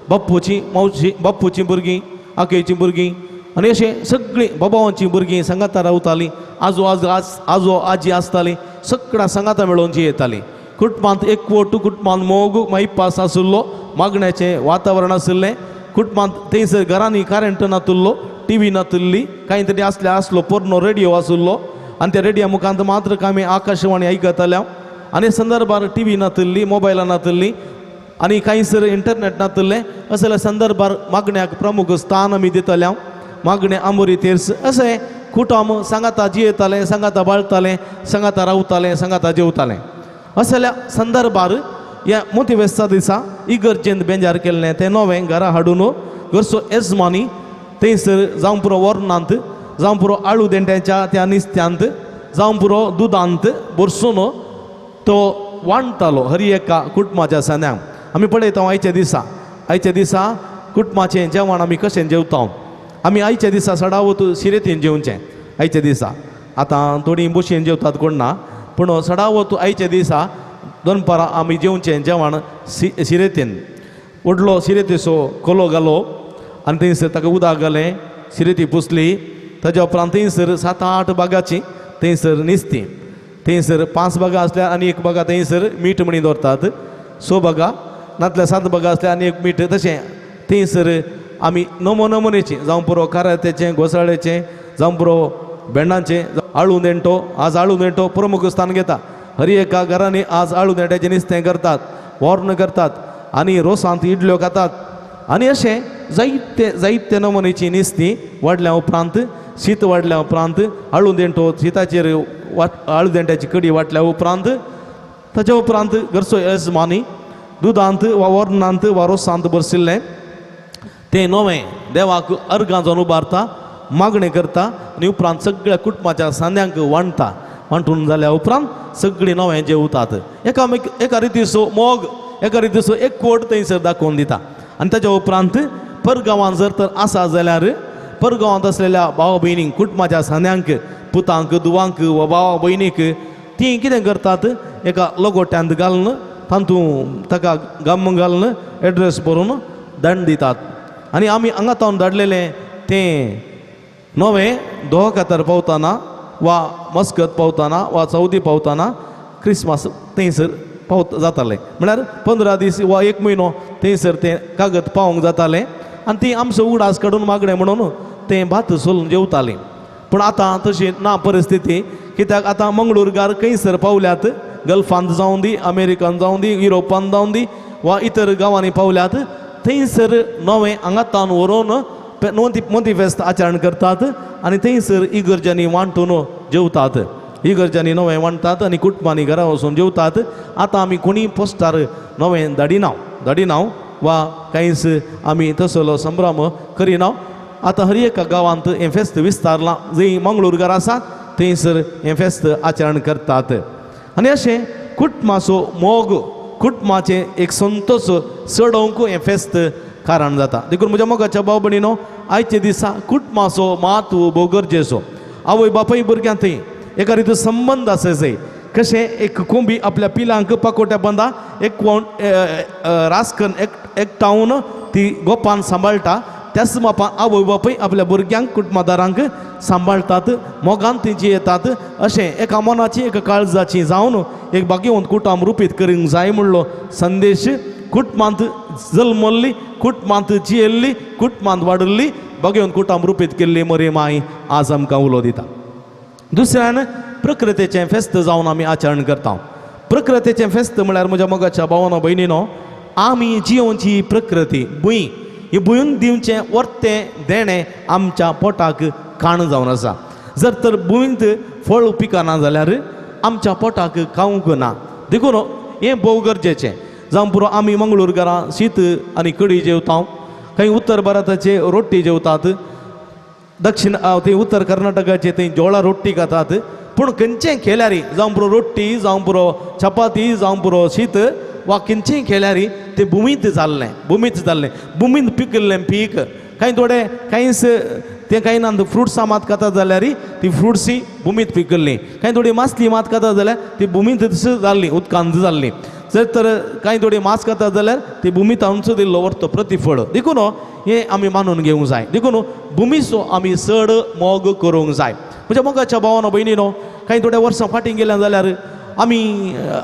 बाप्पूची मावशी, बाप्पूचीं भुरगीं, आकेचीं भुरगीं आनी अशें सगळीं बाबावांचीं भुरगीं सांगाता रावतालीं. आजो आज आजो आजी आसतालीं, सगळ्यां सांगाता मेळोवन जी येतालीं. कुटुंबांत एकवट, कुटुंबांत मोग मायपास आशिल्लो, मागण्याचें वातावरण आशिल्लें. कुटुंबांत थंयसर घरांनी करेंट नातिल्लो, टी व्ही नातिल्ली, कांय तरी आसले आसलो पोरनो रेडियो आशिल्लो आनी त्या रेडियो मुखांत मात्र आमी आकाशवाणी आयकताले. आनी संदर्भार टी व्ही नातिल्ली, मोबायलां नातिल्ली आनी कांयसर इंटरनेट नातिल्लें. असल्या संदर्भार मागण्याक प्रमुख स्थान आमी दितले. मागणें आमोरी तेर्स अशें कुटुंब सांगाता जियेतालें, सांगाता बाळतालें, सांगाता रावतालें, सांगाता जेवतालें. असल्या संदर्भार ह्या मोती फेस्ता दिसा इगर्जेंत बेंजार केल्लें तें नवें घरा हाडून घरचो येजमानी थंयसर जावं पुरो वरणांत, जावं पुरो आळू देंट्याच्या त्या निस्त्यांत, जावं पुरो दुदांत भरसून तो वांटतालो हर एका कुटुंबाच्या सांद्यांक. आमी पळयता आयच्या दिसा, आयच्या दिसा कुटुंबाचें जेवण आमी कशें जेवता. आमी आयच्या दिसा सडावत शिरेतीन जेवचें आयच्या दिसा. आतां थोडीं बशेन जेवतात कोण ना, पूण सडावत आयच्या दिसा दनपारां आमी जेवचें जेवण शिरेतीन. व्हडलो शिरेतीचो कोलो घालो आनी थंयसर ताका उदक घालें, शिरेती पुसली. ताज्या उपरांत थंयसर 7-8 बागाची थंयसर निसती, थंयसर 5 बागां आसल्यार आनी 1 बागा थंयसर मीठ म्हणी दवरतात, 6 बागां नातल्यार 7 बागां आसल्यार आनी 1 मीठ. तशें थंयसर आमी नमो नमुनेचें, जावं पुरो कारात्याचें, घोसाळ्याचें, जावं पुरो भेंडांचें, आळू देंटो. आज आळू देंटो प्रमुख स्थान घेता. हर एका घरांनी आज आळू देंट्याचें निस्तें करतात, वॉर्न करतात आनी रोसांत इडल्यो खातात. आनी अशें जायते जायते नमुनेची निस्तीं वाडल्या उपरांत, शीत वाडल्या उपरांत, आळू देंटो शिताचेर आळू देंट्याची कडी वांटल्या उपरांत, ताच्या उपरांत घरचो येजमानी दुदांत वा वरणांत वा रोसांत बरसिल्लें तें नवें देवाक अर्गां जावन उबारता, मागणें करता आनी उपरांत सगळ्या कुटुंबाच्या सांद्यांक वांटता. वांटून जाल्या उपरांत सगळीं नवें जेवतात. एका रितीचो मोग, एका रितीचो एकवट थंयसर दाखोवन दिता. आनी ताच्या उपरांत परगांवांत जर तर आसा जाल्यार परगांवांत आसलेल्या भाव भयणींक, कुटुंबाच्या सांद्यांक, पुतांक, धुवांक वा भावा भयणीक तीं कितें करतात, एका लगोट्यांत घालून तातूंत ताका गम घालून एड्रेस बरोवन दंड दितात. आनी आमी हांगा तावन धाडलेलें तें नवें दोह खातर पावतना वा मस्कत पावतना वा सौदी पावतना क्रिसमस थंयसर पावत जातालें. म्हळ्यार 15 दीस वा 1 म्हयनो थंयसर तें कागद पावोवंक जातालें आनी ती आमचो उगडास काडून मागणें म्हणून तें भात सोलून जेवतालीं. पूण आतां तशी ना परिस्थिती, कित्याक आतां मंगळूरकार खंयसर पावल्यात, गल्फांत जावं दी, अमेरिकान जावं दी, युरोपान जावं दी वा इतर गांवांनी पावल्यात, थंयसर नवें हांगातान व्हरून मोती फेस्त आचरण करतात आनी थंयसर इगर्जांनी वांटून जेवतात. इगर्जांनी नवें वांटतात आनी कुटुंबांनी घरा वचून जेवतात. आतां आमी कोणी पोस्टार नवें धाडिना वा कांयच आमी तसलो संभ्रम करिना. आतां हर एका गांवांत हें फेस्त विस्तारलां, जंय मंगळूरकार आसा थंयसर हें फेस्त आचरण करतात. आनी अशें कुटुंबाचो मोग, कुटुंबाचें एक संतोश चडोवंक हें फेस्त कारण जाता. देखून म्हज्या मोगाच्या भाव भयणीनो, आयच्या दिसा कुटुंबाचो म्हत्व भोव गरजेचो. आवय बापूय भुरग्यां थंय एका रिती संबंद आसा जाय. कशें एक कोंबी आपल्या पिलांक पाकोट्या बांदा एक रासकन एकटावन ती गोपान सांबाळटा, त्याच मापान आवय बापूय आपल्या भुरग्यांक कुटुंबादारांक सांबाळटात, मोगान तेंची येतात. अशें एका मनाची एका काळजाची जावन एक भाग्यवंत कुटुंब रुपीत करूंक जाय म्हणलो संदेश कुटुंबांत जल्मल्ली, कुटुंबांत जियेल्ली, कुटुंबांत वाडिल्ली भाग्यवंत कुटुंब रुपीत केल्ली मरी माय आज आमकां उलो दिता. दुसऱ्यान प्रकृतीचें फेस्त जावन आमी आचरण करता. प्रकृतीचें फेस्त म्हळ्यार म्हज्या मोगाच्या भावानो भयणीनो, आमी जियोवची प्रकृती भूंय, ही भुंयन दिवचें वर्तें देणें आमच्या पोटाक काण जावन आसा. जर तर भुंयंत फळ पिकना जाल्यार आमच्या पोटाक खावंक ना. देखून हें भोव गरजेचें. जावं पुरो आमी मंगळूरकारां शीत आनी कडी जेवता, खंय उत्तर भारताचे रोटी जेवतात, दक्षिण थंय उत्तर कर्नाटकाचे थंय जोळा रोटी खातात. पूण खंयचें केल्यार, जावं पुरो रोटी, जावं पुरो चपाती, जावं पुरो शीत वा खंयचें केल्यार तें भुमींत जाल्लें, भुमींत जाल्लें, भुमींत पिकिल्लें पीक. कांय थोडे कांयच तें कांय ना फ्रुट्सां मात खाता जाल्यार ती फ्रुट्सी भुमींत पिकिल्लीं, कांय थोडी मासली मात खाता जाल्यार ती भुमींत जाल्ली, उदकांत जाल्ली. जर तर कांय थोडी मास खाता जाल्यार ती भुमींत आमचो दिल्लो वर्तो प्रतिफळ. देखून हें आमी मानून घेवंक जाय. देखून भुमीचो आमी चड मोग करूंक जाय. म्हज्या मोगाच्या भावानो भयणीनो, कांय थोड्या वर्सां फाटीं गेल्या जाल्यार आमी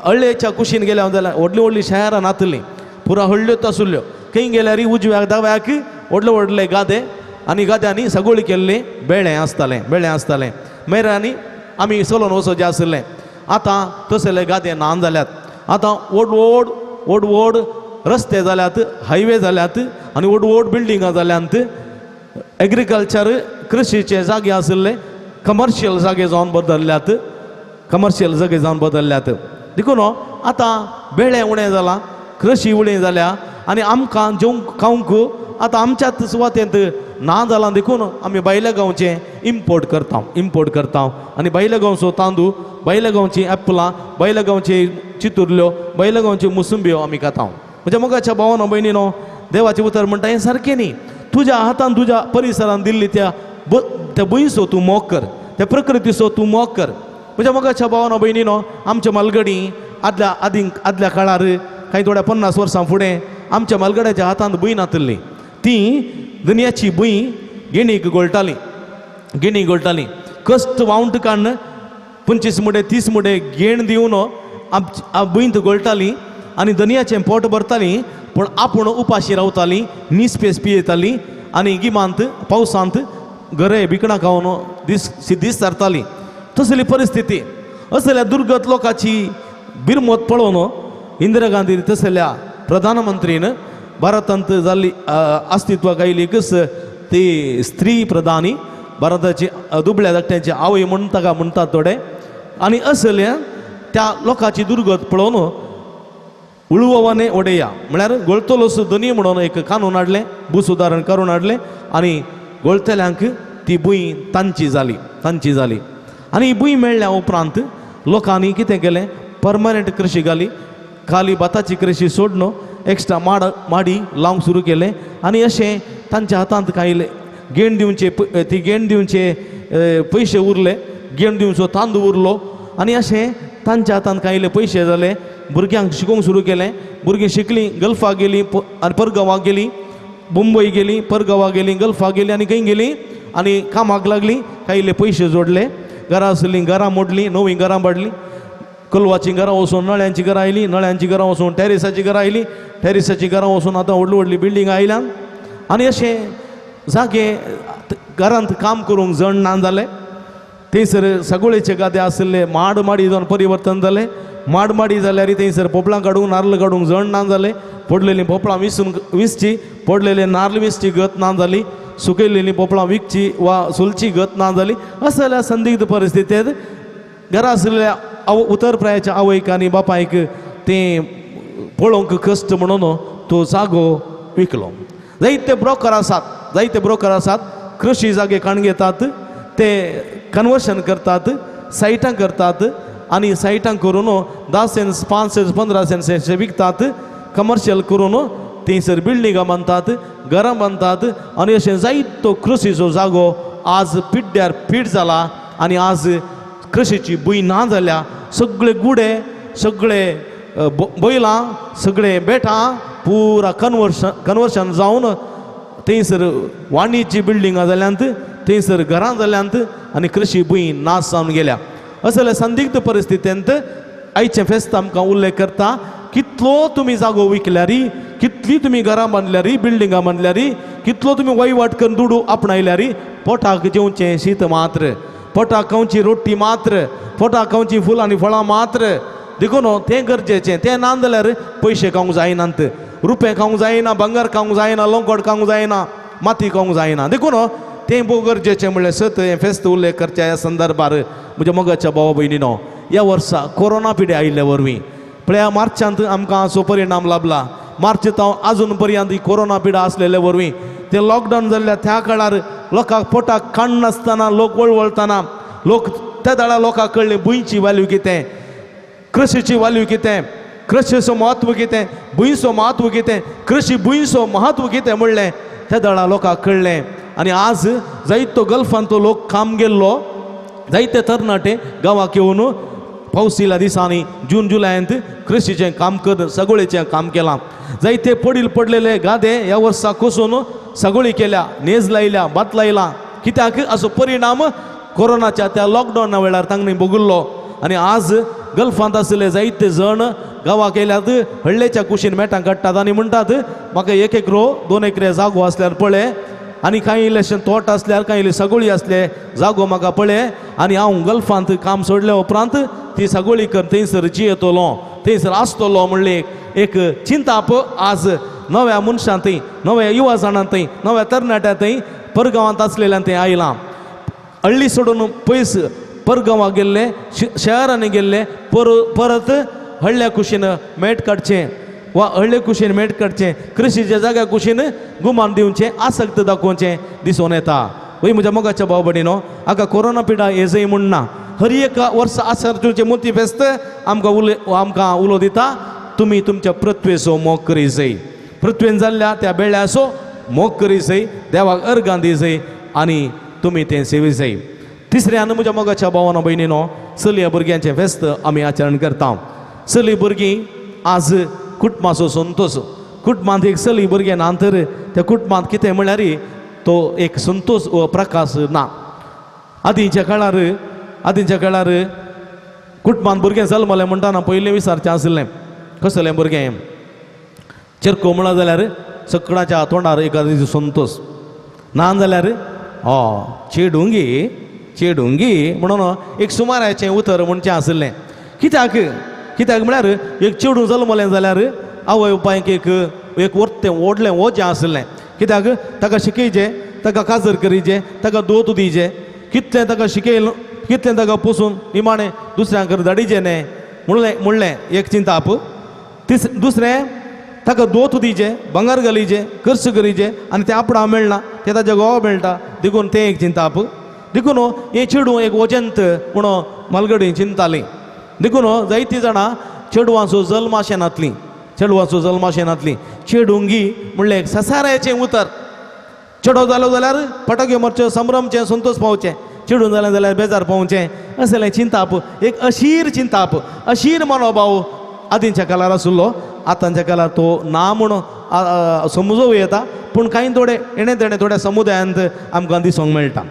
हळ्ळेच्या कुशीन गेल्या जाल्यार व्हडलीं व्हडलीं शहरां नातलीं, पुरा हळ्ळ्योच आसुल्ल्यो. खंय गेल्यार उजव्याक दाव्याक व्हडले व्हडले गादे आनी गाद्यांनी सगळी केल्लें बेळें आसतालें, बेळें आसतालें. मेरांनी आमी चलोन वचोचें आशिल्लें. आतां तसले गादे ना जाल्यात. आतां व्हड व्हड व्हड व्हड रस्ते जाल्यात, हायवे जाल्यात आनी व्हड व्हड बिल्डिंगां जाल्यात. एग्रीकल्चर कृशीचे जागे आशिल्ले कमर्शियल जागे जावन बदलल्यात, कमर्शियल जागे जावन बदलल्यात. देखून आतां बेळे उणें जालां, कृशी उणें जाल्या आनी आमकां जेवंक खावंक आतां आमच्याच सुवातेंत ना जालां. देखून आमी भायल्या गांवचें इम्पोर्ट करता, इम्पोर्ट करता आनी भायल्या गांवचो तांदूळ, भायल्या गांवचीं एपलां, भायल्या गांवची चितुरल्यो, भायल्या गांवच्यो मुसुंब्यो आमी खाता. म्हज्या मोगाच्या भावानो भयणीनो, देवाचें उतर म्हणटा हें सारकें न्ही. तुज्या हातान तुज्या परिसरान दिल्ली त्या त्या भुंयचो तूं मोग कर, त्या प्रकृतीचो तूं मोग कर. म्हज्या मोगाच्या भावानो भयणीनो, आमच्या मालगडी आदल्या आदी आदल्या काळार कांय थोड्या 50 वर्सां फुडें आमच्या मालगड्याच्या हातांत भूंय नातिल्ली. ती दुनियाची भूंय गेणीक गोळटाली, गेणी गोळटाली. कश्ट वावंट काडून 25 मुडे 30 मुडे गेण दिवन भुंयंत गोळटाली आनी दनयाचें पोट भरताली. पूण आपूण उपाशी रावताली, निस्पेस पियेताली आनी गिमांत पावसांत घरे भिकणां खावन दीस दीस सारताली. तसली परिस्थिती. असल्या दुर्गत लोकांची बिरमत पळोवन इंदिरा गांधी तसल्या प्रधानमंत्रीन भारतांत जाल्ली अस्तित्वाक आयली कस ती स्त्री प्रधानी भारताची दुबळ्या धाकट्यांची आवय म्हूण ताका म्हणटात थोडे. आनी असल्या त्या लोकांची दुर्गत पळोवन उळववाने ओडेया म्हळ्यार गोळतलोस धनी म्हणून एक कानून हाडलें, भूसुदारण करून हाडलें आनी गोळतल्यांक ती भूंय तांची जाली, तांची जाली. आनी ही भूंय मेळ्ळ्या उपरांत लोकांनी कितें केलें, परमनंट कृशी घाली. खाली भाताची कृशी सोडून एक्स्ट्रा माडी लावंक सुरू केलें आनी अशें तांच्या हातांत कांय गेण दिवचे ती गेण दिवचे पयशे उरले, गेण दिवचो तांदूळ उरलो आनी अशें तांच्या हातांत कांय पयशे जाले. भुरग्यांक शिकोवंक सुरू केलें. भुरगीं शिकलीं, गल्फाक गेलीं आनी परगांवाक गेलीं, मुंबय गेलीं, परगांवाक गेलीं, गल्फाक गेलीं आनी खंय गेलीं आनी कामाक लागलीं. कांय इल्ले पयशे जोडले. घरां आशिल्लीं घरां मोडलीं, नवीं घरां बाडलीं. कोलवाचीं घरां वचून नळ्यांचीं घरां आयलीं, नळ्यांचीं घरां वचून टॅरिसाचीं घरां आयलीं, टॅरिसाचीं घरां वचून आतां व्हडली व्हडली बिल्डींग आयल्यान. आनी अशें जागे घरांत काम करूंक जण ना जालें. थंयसर सगळेचे गादे आशिल्ले माड माडी जावन परिवर्तन जालें. माड माडी जाल्यार थंयसर पोपळां काडूंक नार्ल काडूंक जण ना जालें. पडलेलीं पोपळां विसून विसची, पडलेले नार्ल विसची गत ना जाली, सुकयलेलीं पोपळां विकची वा सोलची गत ना जाली. असल्या संदिग्ध परिस्थितींत घरा आशिल्ल्या उतर प्रायाच्या आवयक आनी बापायक तें पळोवंक कश्ट म्हणून तो जागो विकलो. जायते ब्रोकर आसात, जायते ब्रोकर आसात, कृशी जागे काण घेतात, ते कन्वर्शन करतात, सायटां करतात आनी सायटां करून 10 सेन्स 5 सेन्स 15 सेन्स अशे विकतात. कमर्शियल करून थंयसर बिल्डिंगां बांदतात, घरां बांदतात आनी अशें जायतो कृशीचो जागो आज पिड्ड्यार पीड जाला आनी आज कृशीची भूंय ना जाल्या. सगळे गुडे, सगळे बैलां, सगळे बेटां पुरा कन्वर्शन जावन थंयसर वाणीची बिल्डिंगां जाल्यांत, थंयसर घरां जाल्यांत आनी कृशी भूंय नाश जावन गेल्या. असल्या संदिग्ध परिस्थितींत आयचें फेस्त आमकां उल्लेख करता, कितलो तुमी जागो विकल्यारी, कितली तुमी घरां बांदल्यारी, बिल्डिंगां बांदल्यारी, कितलो तुमी वयवाट करून दुडू आपणायल्यारी, पोटाक जेवचें शीत मात्र, पोटाक खावची रोटी मात्र, पोटाक खावची फुलां आनी फळां मात्र. देखून तें गरजेचें. तें ना जाल्यार पयशे खावंक जायनात, रुपये खावंक जायना, भांगर खावंक जायना, लोंकड खावंक जायना, माती खावंक जायना. देखून तें भोव गरजेचें म्हणल्यार सत हें फेस्त उल्लेख करच्या ह्या संदर्भार म्हज्या मोगाच्या भावा भयणीनो, ह्या वर्सा कोरोना पिढी आयिल्ल्या वरवीं पळया मार्चांत आमकां असो परिणाम लाभला. मार्च ताव आजून पर्यंत ही कोरोना पिडा आसलेल्या वरवीं तें लॉकडावन जाल्ल्या त्या काळार लोकांक पोटाक काडनासतना लोक वळवळतना लोक त्या दाळा लोकांक कळ्ळें भुंयची व्हॅल्यू कितें, कृशीची व्हॅल्यू कितें, कृशीचो म्हत्व कितें, भुंयचो म्हत्व कितें, कृशी भुंयचो म्हत्व कितें म्हणलें त्या दळा लोकांक कळ्ळें. आनी आज जायतो गल्फांत लोक काम गेल्लो, जायते तरणाटे गांवाक येवन पावसिल्या दिसांनी जून जुलयांत कृशीचें काम कर सगळेचें काम केलां. जायते पडील पडलेले गादे ह्या वर्सा कोसून सगळी केल्या, नेज लायल्या, भात लायला. कित्याक असो परिणाम कोरोनाच्या त्या लॉकडावना वेळार तांणी भोगल्लो. आनी आज गल्फांत आशिल्ले जायते जण गांवाक येयल्यात, हळ्ळेच्या कुशीन मेटां काडटात आनी म्हणटात म्हाका 1 एकरो 2 एकरे जागो आसल्यार पळय, आनी कांय इल्लेशें तोट आसल्यार, कांय इल्ली सगळी आसले जागो म्हाका पळय, आनी हांव गल्फांत काम सोडल्या उपरांत ती सगळी कर थंयसर जियेतलो, थंयसर आसतलो म्हणली एक चिंताप आज नव्या मनशां थंय, नव्या युवा जाणां थंय, नव्या तरणाट्या थंय, परगांवांत आसलेल्यान थंय आयलां. हळ्ळी सोडून पयस परगांवाक गेल्ले, शहरांनी गेल्ले, परत हळ्ळ्या कुशीन मेट काडचें वा हळ्ळे कुशीन मेट काडचें, कृशीच्या जाग्या कुशीन गुमान दिवचें, आसक्त दाखोवचें दिसून येता. वय म्हज्या मोगाच्या भाव भयणीनो, हाका कोरोना पिडा येजय म्हूण ना. हर एका वर्सा आसरचें मोती फेस्त आमकां उलो दिता, तुमी तुमच्या पृथ्वेचो मोग करी जाय, पृथ्वेन जाल्ल्या त्या बेळ्याचो मोग करी जाय, देवाक अर्गां दी जाय आनी तुमी तें सेवी जाय. तिसऱ्यान म्हज्या मोगाच्या भावानो भयणीनो, चलया भुरग्यांचें फेस्त आमी आचरण करता. चली भुरगीं आज कुटुंबाचो संतोश, कुटुंबांत एक चली भुरगें ना तर त्या कुटुंबांत कितें म्हणल्यार तो एक संतोश वा प्रकाश ना. आदींच्या काळार कुटुंबांत भुरगें जल्मलें म्हणटाना पयलीं विचारचें आशिल्लें कसलें भुरगें, चेरको म्हणा जाल्यार सगळ्याच्या तोंडार एखादी संतोश, ना जाल्यार चेडुंगी चेडुंगी म्हणून एक सुमाराचें उतर म्हणचें आशिल्लें. कित्याक कित्याक म्हळ्यार एक चेडूं जल्मलें जाल्यार आवय बापायक एक एक वर्तें व्हडलें वजें आशिल्लें. कित्याक ताका शिकयचें, ताका काजर करीचें, ताका दोत दिवचें, कितलें ताका शिकयल, कितलें ताका पोसून निमाणें दुसऱ्यांक धाडीचें न्हय म्हणलें म्हणलें एक चिंताप. दुसरें ताका दोत दिवचें, भांगर घालीचें, खर्च करीचें आनी तें आपणाक मेळना, तें ताच्या घोवा मेळटा, देखून तें एक चिंताप. देखून हें चेडूं एक वजेंत म्हणून मालगडी चिंतालीं. देखून जायतीं जाणां चेडवांचो जल्म अशें नातलीं, चेडवांचो जल्म अशें नातलीं. चेडुंगी म्हणलें एक ससाराचें उतर. चेडो जालो जाल्यार फटाक्यो मारच्यो, संभ्रमचें, संतोष पावचें, चेडूं जालें जाल्यार बेजार पावचें, असलें चिंताप, एक अशीर चिंताप, अशीर मनोभाव आदींच्या काळार आशिल्लो. आतांच्या काळार तो ना म्हूण समजूं येता, पूण कांय थोडे हेणे तेणे थोड्या समुदायांत आमकां दिसूंक मेळटा.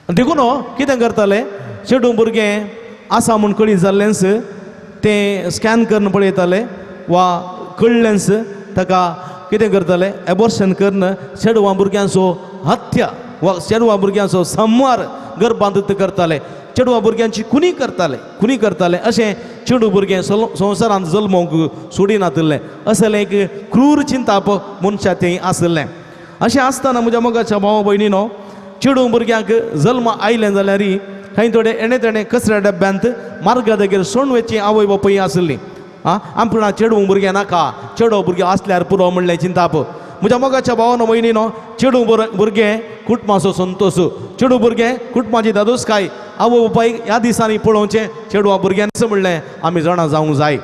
देखून कितें करताले, चेडूं भुरगें आसा म्हूण कळीत जाल्लेंच तें स्कॅन करून पळयताले वा कळ्ळेंच ताका कितें करताले, एबॉर्शन करून चेडवां भुरग्यांचो हत्या वा चेडवां भुरग्यांचो संहार गर्भांत करताले, चेडवां भुरग्यांची खुनी करताले, खुनी करताले. अशें चेडूं भुरगें संवसारांत जल्मोवंक सोडिनातिल्लें असलें एक क्रूर चिंताप मनशा तें आशिल्लें. अशें आसतना म्हज्या मोगाच्या भाव भयणीनो, चेडूं भुरग्यांक जल्म आयलें जाल्यार खंय थोडे एणे तेणें कचऱ्या डब्यांत मार्गा सोडून वचची आवय बापूय आशिल्ली. आं, आमकां चेडूं भुरगें नाका, चेडो भुरगें आसल्यार पुरो म्हणलें चिंताप. म्हज्या मोगाच्या भावानो भयणीनो, चेडूं भुरगें कुटुंबाचो संतोश, चेडूं भुरगें कुटुंबाची दादोसकाय. आवय बापायक ह्या दिसांनी पळोवचें चेडवा भुरग्यांचें म्हणलें आमी जाणा जावंक जाय.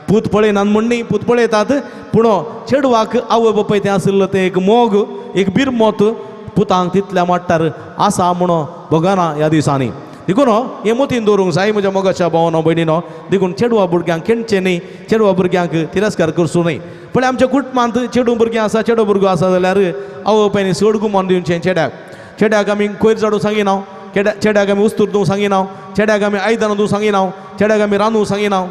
पूत पळयनात म्हण न्ही, पूत पळयतात, पूण चेडवाक आवय बापाय तें आशिल्लो तें एक मोग, एक बिरमोत पुतांक तितल्या मट्टार आसा म्हणून भोगना ह्या दिसांनी. देखून हें मतीन दवरूंक जाय म्हज्या मोगाच्या भावानो भयणीनो. देखून चेडवा भुरग्यांक खेळचें न्ही, चेडवा भुरग्यांक तिरस्कार करचो न्हय. पण आमच्या कुटुंबांत चेडूं भुरगें आसा, चेडो भुरगो आसा जाल्यार आवय बापायनी चड गुमान दिवचें चेड्याक. चेड्याक आमी कोयर झाडूं सांगिना, चेड्याक आमी उस्तूर दिवंक सांगिना, चेड्याक आमी आयदनां दिवंक सांगिना, चेड्याक आमी रांदूंक सांगिना.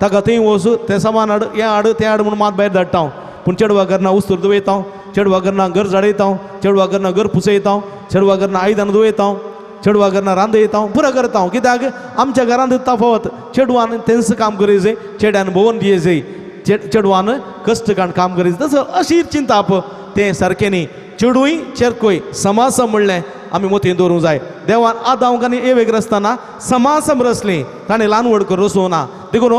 ताका थंय वच, तें सामान हाड, हें हाड, तें हाड म्हूण मात भायर धाडटा. पूण चेडवा करना उस्तूर धुवयता, चेडवा करना घर झाडयता, चेडवा करना घर पुसयता, चेडवा करना आयदनां धुवयता, चेडवा करना रांदयता, पुरो करता. कित्याक आमच्या घरांत तफावत, चेडवान तेंच काम करीत जाय, चेड्यान भोंवन दिये जाय, चेडवान कश्ट काडून काम करीत. तसो अशी चिंताप तें सारकें न्ही. चेडूय चेरकोय समाज म्हणलें आमी मतीन दवरूंक जाय. देवान आदांक आनी एवेक रचतना समाज रचली, ताणें ल्हान व्हड करून रचूंक ना. देखून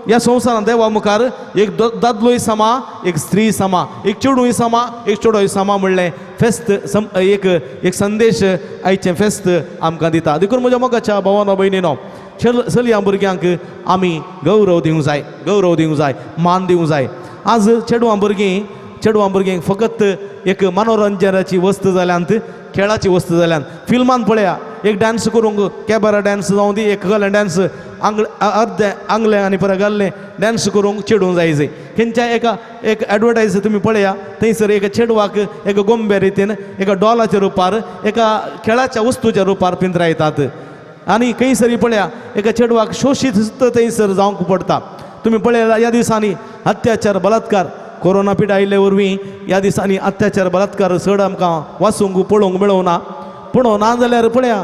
ह्या संवसारांत देवा मुखार एक दादलोय समा, एक स्त्री समा, एक चेडूय समा, एक चेडोय समा म्हणलें फेस्त एक एक संदेश आयचें फेस्त आमकां दिता. देखून म्हज्या मोगाच्या भावानो भयणीनो, चलयां भुरग्यांक आमी गौरव दिवंक जाय, गौरव दिवंक जाय, मान दिवंक जाय. आज चेडवां भुरगीं, चेडवां भुरग्यांक फकत एक मनोरंजनाची वस्त जाल्यांत, खेळाची वस्त जाल्यान. फिल्मान पळया, एक डांस करूंक कॅबरा डांस जावं दी, एक कलर डांस, आंग अर्दे आंगलें आनी परत घाल्लें डांस करूंक चेडूंक जाय जाय. खंयच्या एका एक एडवर्टायज तुमी पळया, थंयसर एका चेडवाक एका गोंब्या रितीन, एका डॉलाच्या रुपार, एका खेळाच्या वस्तूच्या रुपार पिंजरायतात. आनी खंयसरी पळया एका चेडवाक शोशीत थंयसर जावंक पडटा. तुमी पळयला ह्या दिसांनी अत्याचार बलात्कार, कोरोना पिडा आयिल्ले वरवीं ह्या दिसांनी अत्याचार बलात्कार चड आमकां वाचूंक पळोवंक मेळोवना. पूण ना जाल्यार पळया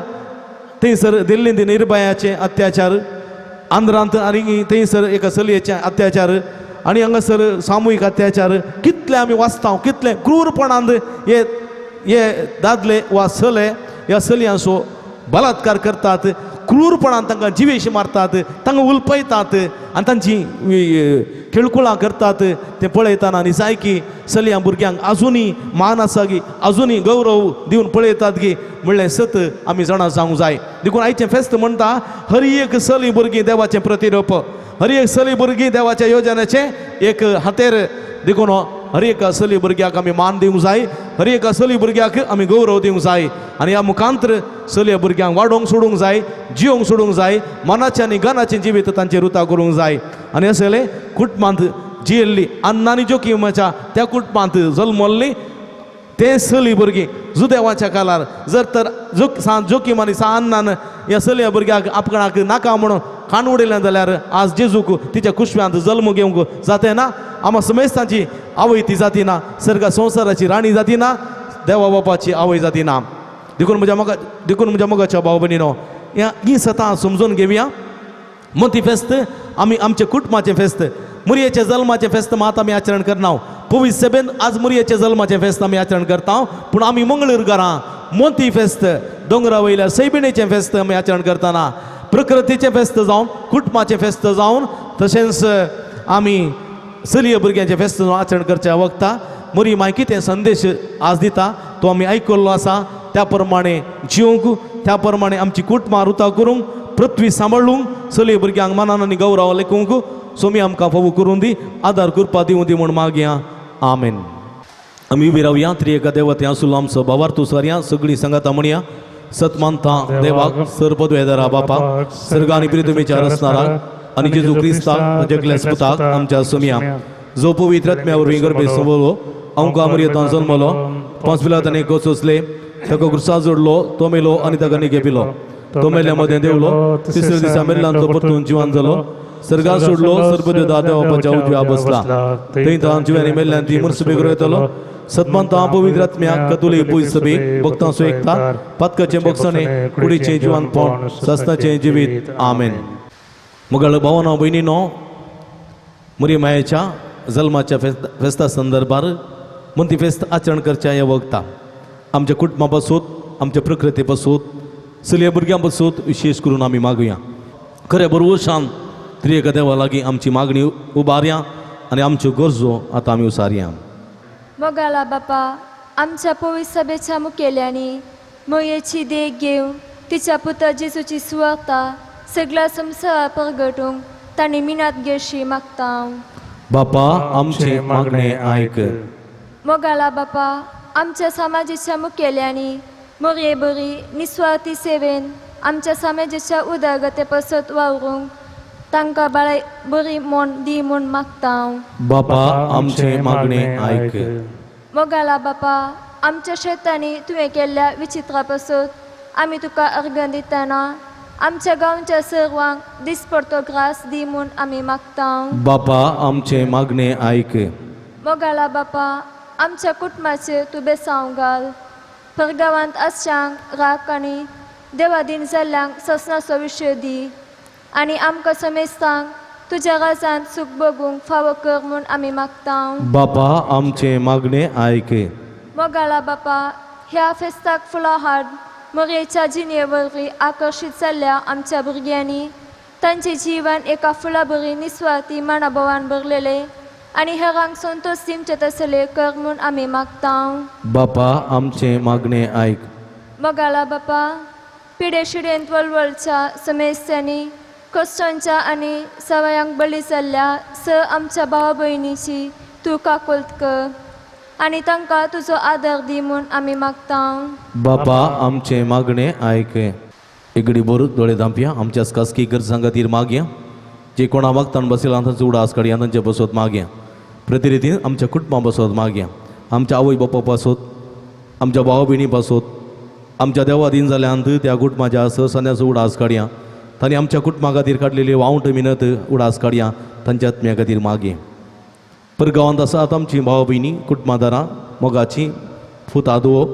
थंयसर दिल्लींत निर्भयाचे अत्याचार, आंध्रांत आनी थंयसर एका चलयेचे अत्याचार, आनी हांगासर सामुहीक अत्याचार कितले आमी वाचता, कितले क्रूरपणान हे हे दादले वा चले ह्या चलयांचो बलात्कार करतात, क्रूरपणान तांकां जिवेशी मारतात, तांकां उलपयतात आनी तांची खेळकुळां करतात. तें पळयतना आनी जाय की चलयां भुरग्यांक आजुनूय मान आसा की, आजुनूय गौरव दिवन पळयतात की म्हणलें सत आमी जाणा जावंक जाय. देखून आयचें फेस्त म्हणटा हर एक चली भुरगीं देवाचें प्रतिरूप, हर एक चली भुरगीं देवाच्या योजनेचें एक हातेर. देखून हर एका चली भुरग्याक आमी मान दिवंक जाय, हर एका चली भुरग्याक आमी गौरव दिवंक जाय. आनी ह्या मुखांतर चलया भुरग्यांक वाडोवंक सोडूंक जाय, जियोंक सोडूंक जाय, मनाचें आनी गनाचें जिवीत तांचें रुता करूंक जाय. आनी असलें कुटुंबांत जियेल्ली अन्ना आनी जोखीमाच्या त्या कुटुंबांत जल्मल्ली तें चली भुरगीं जुदेवाच्या कालार जर तर जोखीम आनी अन्नान ह्या चलया भुरग्याक आपणाक नाका म्हणून खाण उडयलें जाल्यार आज जेजूक तिच्या कुशव्यांत जल्म घेवंक जाते ना, आमा समेस्तांची आवय ती जाती ना, सर्गा संवसाराची राणी जाती ना, देवा बापाची आवय जाती ना. देखून म्हज्या मोगा, देखून म्हज्या मोगाच्या भाव भयणीनो, ह्या ही सतां समजून घेवया. मोती फेस्त आमी आमच्या कुटुंबाचें फेस्त, मुरयेच्या जल्माचें फेस्त मात आमी आचरण करना. पवित्र सेबेन आज मुरयेच्या जल्माचें फेस्त आमी आचरण करता, पूण आमी मंगळूरकारां मोती फेस्त, दोंगरा वयल्या सैबिणेचें फेस्त आमी आचरण करतना, प्रकृतीचें फेस्त जावन, कुटुंबाचें फेस्त जावन, तशेंच आमी चलये भुरग्यांचें फेस्त जावन आचरण करच्या वखता मुरी माय कितें संदेश आज दिता तो आमी आयकल्लो आसा. त्या प्रमाणे जिवंक, त्या प्रमाणे आमची कुटुंबां रुता करूंक, पृथ्वी सांबाळूंक, चलये भुरग्यांक मनान आनी गौरव लेखूंक सोमी आमकां फावो करून दी, आदार कृपा दिवं दी म्हूण मागया. आमेन. आमी उबी रावया. त्रिएका देवते आसुलो आमचो भावार्थ सारया सगळीं सांगाता म्हणया. सत मानता देवाक सर पदवेदारा बापा, सर्ग आनी पृथ्वीच्या रचणाराक आनी जेजू क्रिस्ताक ताच्या पुताक आमच्या सोमया, जो पवित्र आत्म्या वरवीं गर्भे समवलो, आमकां मुरयेतान जल्मलो, पांच पिलातांनी कोसोसले, ताका क्रुसा जोडलो, तो मेलो आनी ताका निगे पिलो, तो मेल्या मदें देवलो, तिसऱ्या दिसा मेल्ल्यांतलो परतून जिवान जालो, सर्गात सोडलो, सर्वदेव देवाच्या उजव्या बसला, थंय तां जिव्यानी मेल्ल्यान ती मनसुबे करूं येतलो. सतमंता पवित्र आत्म्याक कतुली पुय सभेक भक्तांचो एकता पातकाचें बक्षणें कुडीचें जिवानपण सासणाचें जिवीत. आमेन. मुगाळ भावानो भयणीनो, मुरी मायेच्या जल्माच्या फेस्ता संदर्भार म्हूण ती फेस्त आचरण करच्या ह्या वखता आमच्या कुटुंबा पासून, आमच्या प्रकृती पासून, चलये भुरग्यां पासून विशेश करून आमी मागुया. खरें बरोबर त्रिएका देवा लागीं आमची मागणी उबारया आनी आमच्यो गरजो आतां आमी उसारया. मोगाला बापा, आमच्या पवित्र सभेच्या मुखेल्यांनी मयेची देख घेवन तिच्या पुता जेजूची सुवार्ता सगळ्या संवसारार परगटूंक तांणी मिनात घेशी मागता. बापा आमचे मागणे आयक. मोगाला बापा, आमच्या समाजाच्या मुखेल्यांनी मोरये बरी निस्वार्थी सेवेन आमच्या समाजाच्या उदरगते पासत वावरूंक तांकां बाळाय बरी म्हूण दी म्हूण मागता. बापा आमचे मागणे आयक. मोगाला बापा, आमच्या शेतांनी तुवें केल्ल्या विचित्रा पासत आमी तुका अर्घ दितना आमच्या गांवच्या सर्वांक दिसपडतो ग्रास दी म्हूण आमी मागता. बापा आमचे मागणे आयक. मोगाला बापा, आमच्या कुटुंबाचेर तूं बेसांव घाल, परगांवांत आसच्यांक राख आनी देवादीन जाल्ल्यांक ससनाचो विशय दी आनी आमकां समेस्तांक तुज्या राजांत सूख भोगूंक फावो कर म्हूण आमी मागता. बापा आमचे मागणे आयक. मोगाला बापा, ह्या फेस्ताक फुलां हाड मोरयेच्या जिणे वरवीं आकर्शीत जाल्ल्या आमच्या भुरग्यांनी तांचें जीवन एका फुलां बरी निस्वार्थी मानाभोवान भरलेलें आनी हेरांक संतोश दिवचे तसले कर म्हूण आमी मागता. बापा आमचे मागणे आयक. मोगाला बापा, पिडे शिडेंत वळवळच्या समेस्तांनी कश्टांच्या आनी सवयांक बळी जाल्ल्या स आमच्या भावा भयणीची तूं काकुळट कर आनी तांकां तुजो आदर दी म्हूण आमी मागता. बापा आमचे मागणे आयक. एगडी बोर दोळे धांपया, आमच्या खासगी गरजां खातीर मागया. जे कोणा मागतान बसयला तांचो उडास काडया, तांचे बसत मागया. प्रतिरितीन आमच्या कुटुंबा पासत मागया, आमच्या आवय बापा पासत, आमच्या भाव भयणी पासत, आमच्या देवादीन जाल्यान त्या कुटुंबाच्या सहसन्याचो उडास काडया. तांणी आमच्या कुटुंबा खातीर काडलेली वावंट मिनत उडास काडया, तांच्या आत्म्या खातीर मागया. परगांवांत आसात आमची भाव भयणी कुटुंबादारां मोगाची फूत आदवो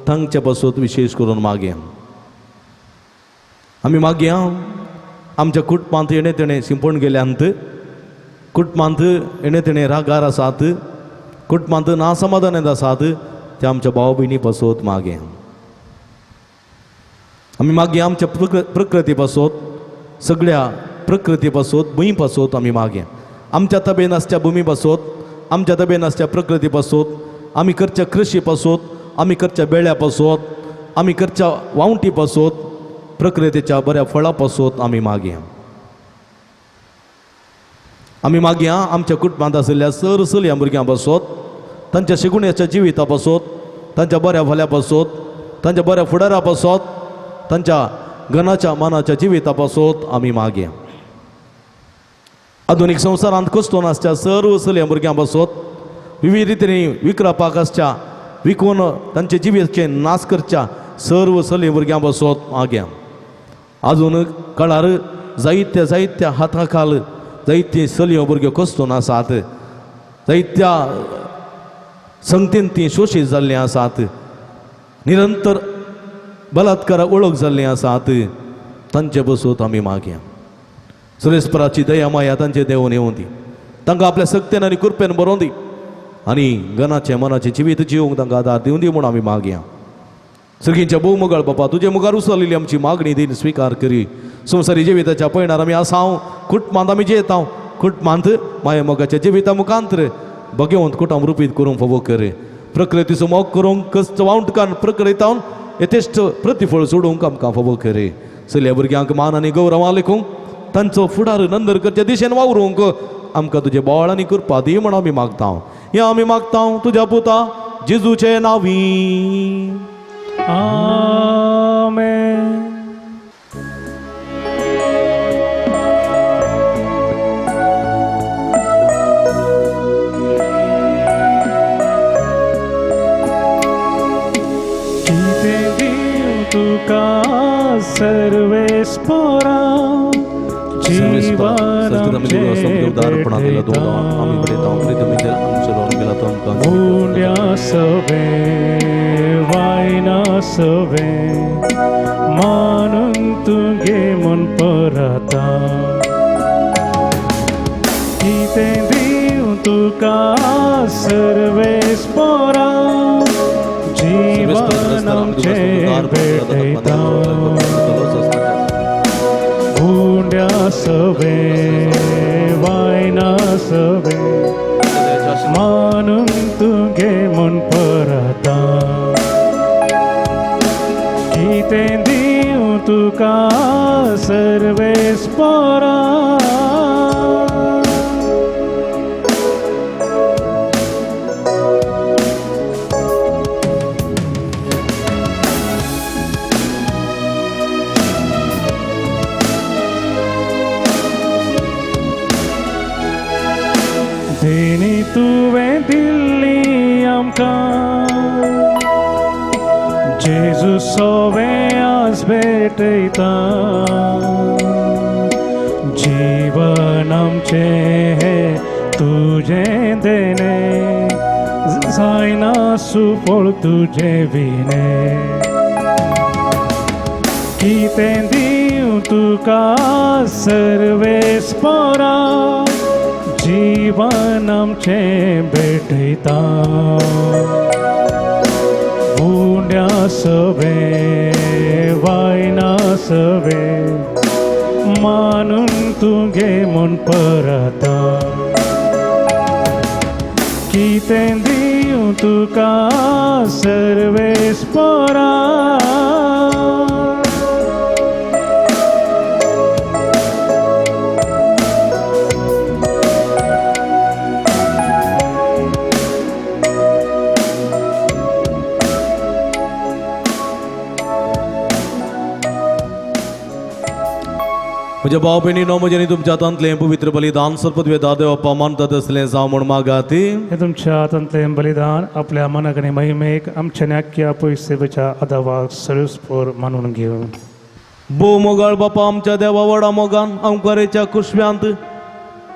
तांचे पासत विशेश करून मागया. आमी मागया आमच्या कुटुंबांत येणे तेणें शिंपण गेल्यांत, कुटुंबांत येणे तेणें रागार आसात, कुटुंबांत नासमाधानांत आसात, ते आमच्या भाव भयणी पासत मागया. आमी मागया आमच्या प्रकृती पासत, सगळ्या प्रकृती पासत, भूंय पासत आमी मागया. आमच्या तबेन आसच्या भुमी पासत, आमच्या तबेन आसच्या प्रकृती पासत, आमी करच्या कृशी पासत, आमी करच्या बेळ्या पासत, आमी करच्या वावंटी पासत, प्रकृतीच्या बऱ्या फळा पासत आमी मागया. आमी मागया आमच्या कुटुंबांत आशिल्ल्या सर चलयां भुरग्यां पासत, तांच्या शिगुण्याच्या जिविता पासत, तांच्या बऱ्या भल्या पासत, तांच्या बऱ्या फुडारा पासत, तांच्या गणाच्या मनाच्या जिविता पासत आमी मागया. आधुनीक संवसारांत कश्टोन आसच्या सर्व चलयां भुरग्यां पासत, विविध रितींनी विकरापाक आसच्या, विकून तांचे जिविताचे नाश करच्या सर्व चलये भुरग्यां पासत मागया. आजून काळार जायत्या जायत्या हाता खाल जायते चलयो भुरग्यो कश्टोन आसात, जायत्या संगतीन ती शोशीत जाल्लीं आसात, निरंतर बलात्कारा ओळख जाल्लीं आसात, तांचे बसूत आमी मागया. सुरेशपराची दया माया तांचे देवून येवं दी, तांकां आपल्या सक्तेन आनी कृपेन बरोवन दी आनी गनाचें मनाचें जिवीत जिवंक तांकां आदार दिवं दी म्हूण आमी मागया. सगळींच्या भोव मुगाळ बापा, तुजे मुखार उसलिल्ली आमची मागणी दिन स्विकार करी. संवसारी जिविताच्या पयणार आमी आसाव, कुटुंबांत आमी जियेताव, कुटुंबांत माया मोगाच्या जिविता मुखांतर भगवंत कुटुंब रुपीत करूंक फावो कर. प्रकृतीचो मोग करूंक कश्ट वावंटकान प्रकृतावन यथेश्ट प्रतिफळ सोडूंक आमकां फावो कर. चलया भुरग्यांक मान आनी गौरवां लेखूंक तांचो फुडार नंदर करच्या दिशेन वावरूंक आमकां तुजें बळ आनी कृपा दी म्हूण आमी मागता. हें आमी मागता तुज्या पुता जेजूचे नांवी. आमेन. कितें दिवं तुका सर्व जीवन आमचें भेटयता. उण्या सवें वायना सवें मानून तुगे म्हूण परता. कितें दिवं तुका सर्वेस्पोरा, जीवन आमचें भेटयता. उंड्या सवें वायना सवें मानून तुगे म्हूण परता. कितें दिवं तुका सर्वेस्पोरा. देणी तुवें दिल्ली आमकां, जेजू सोवें आज भेटयता. जीवन आमचें हें तुजें देणें, जायना सुफळ तुजें विणें. कितें दिवं तुका सर्वेस्पोरा, जीवन आमचें भेटयता. उण्या सवें वायना सवें मानून तुगे म्हूण परता. कितें दिवं तुका सर्वेस्पोरा. म्हज्या भाव भयणीनो, म्हजें आनी तुमच्या हातांतलें पवित्र बलिदान सर्पद्वेदा देवप्पा मानतात तसलें जावं म्हूण मागाती. हे तुमच्या हातांतलें बलिदान आपल्या मनाक आनी महिमेक आमच्या नाक्या पयसेवेच्या आदावाक सर्वस्पोर मानून घेवन. भोव मोगाळ बापा, आमच्या देवा व्हडा मोगान अंकारेच्या कुशव्यांत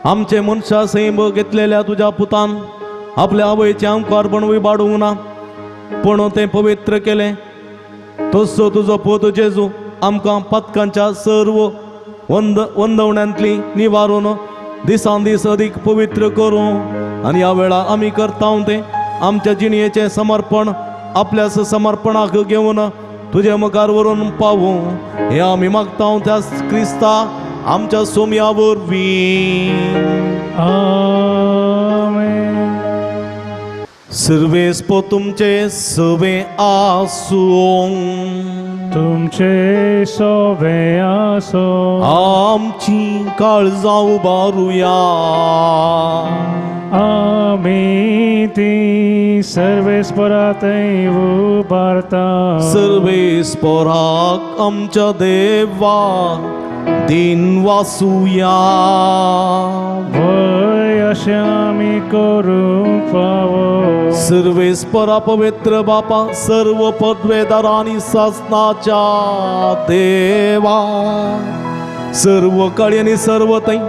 आमचे मनशा सैम घेतलेल्या तुज्या पुतान आपल्या आवयचें अंकारपण विबाडूंक ना, पूण तें पवित्र केलें. तसो तुजो पूत जेजू आमकां पातकांच्या सर्व वंदवण्यांतली निवारून दिसान दीस अदीक पवित्र करूं आनी ह्या वेळार आमी करता तें आमच्या जिणयेचें समर्पण आपल्या समर्पणाक घेवन तुजे मुखार व्हरून पावूं हें आमी मागता त्या क्रिस्ता आमच्या सोम्या वरवीं. आमेन. सर्वेस्पो तुमचे सवे आसूं. तुमचे सोवे आसो. आमची काळजां उबारुया. आमी ती सर्वेस्परा थंय उबारता. सर्वेस्पराक आमच्या देवा दिन वासुया. वय अशें आमी करूंक फावो. सर्वेस्परा पवित्र बापा, सर्व पदवेदार आनी सासनाच्या देवा, सर्व काळी आनी सर्व थंय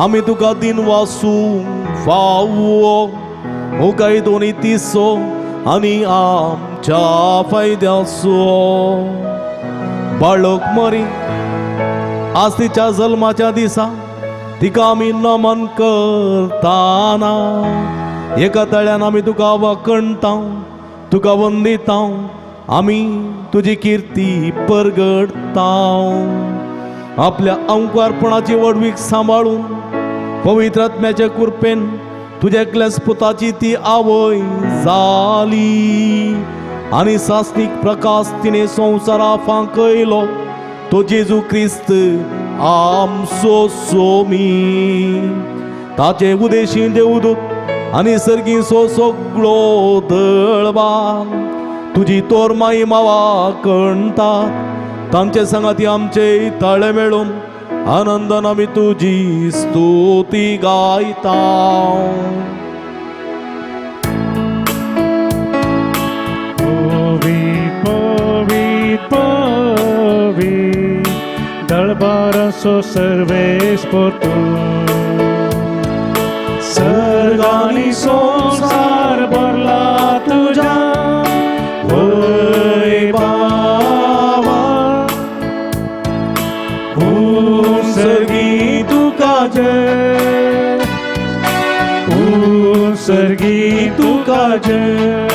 आमी तुका दिन वासू फावो. हो काय दोनी तिसो आनी आमच्या फायद्याचो बाळक मरी आज तिच्या जल्माच्या दिसा तिका आमी नमन करताना एका तळ्यान आमी तुका वखणता, तुका वंदिता, आमी तुजी किर्ती परगडता. आपल्या अंकुरपणाची व्हडवीक सांबाळून पवित्र आत्म्याच्या कृपेन तुज्या एकल्याच पुताची ती आवय जाली आनी सासणीक प्रकाश तिणें संवसारा फांकयलो तो जेजू क्रिस्त आमचो सोमी. ताचे उदेशी देवदूत आनी सर्गी सो सगळो दळबान तुजी तोर माई मावा कणटा तांचे सांगाती आमचे ताळे मेळून आनंदान आमी तुजी स्तुती गायता. पवी पवी पवी कारभाराचो सर्वेस पोतू सर्गानी संसार भरला तुझ्या वैभावा उंसर्गी तुका जय उंसर्गी तुका जय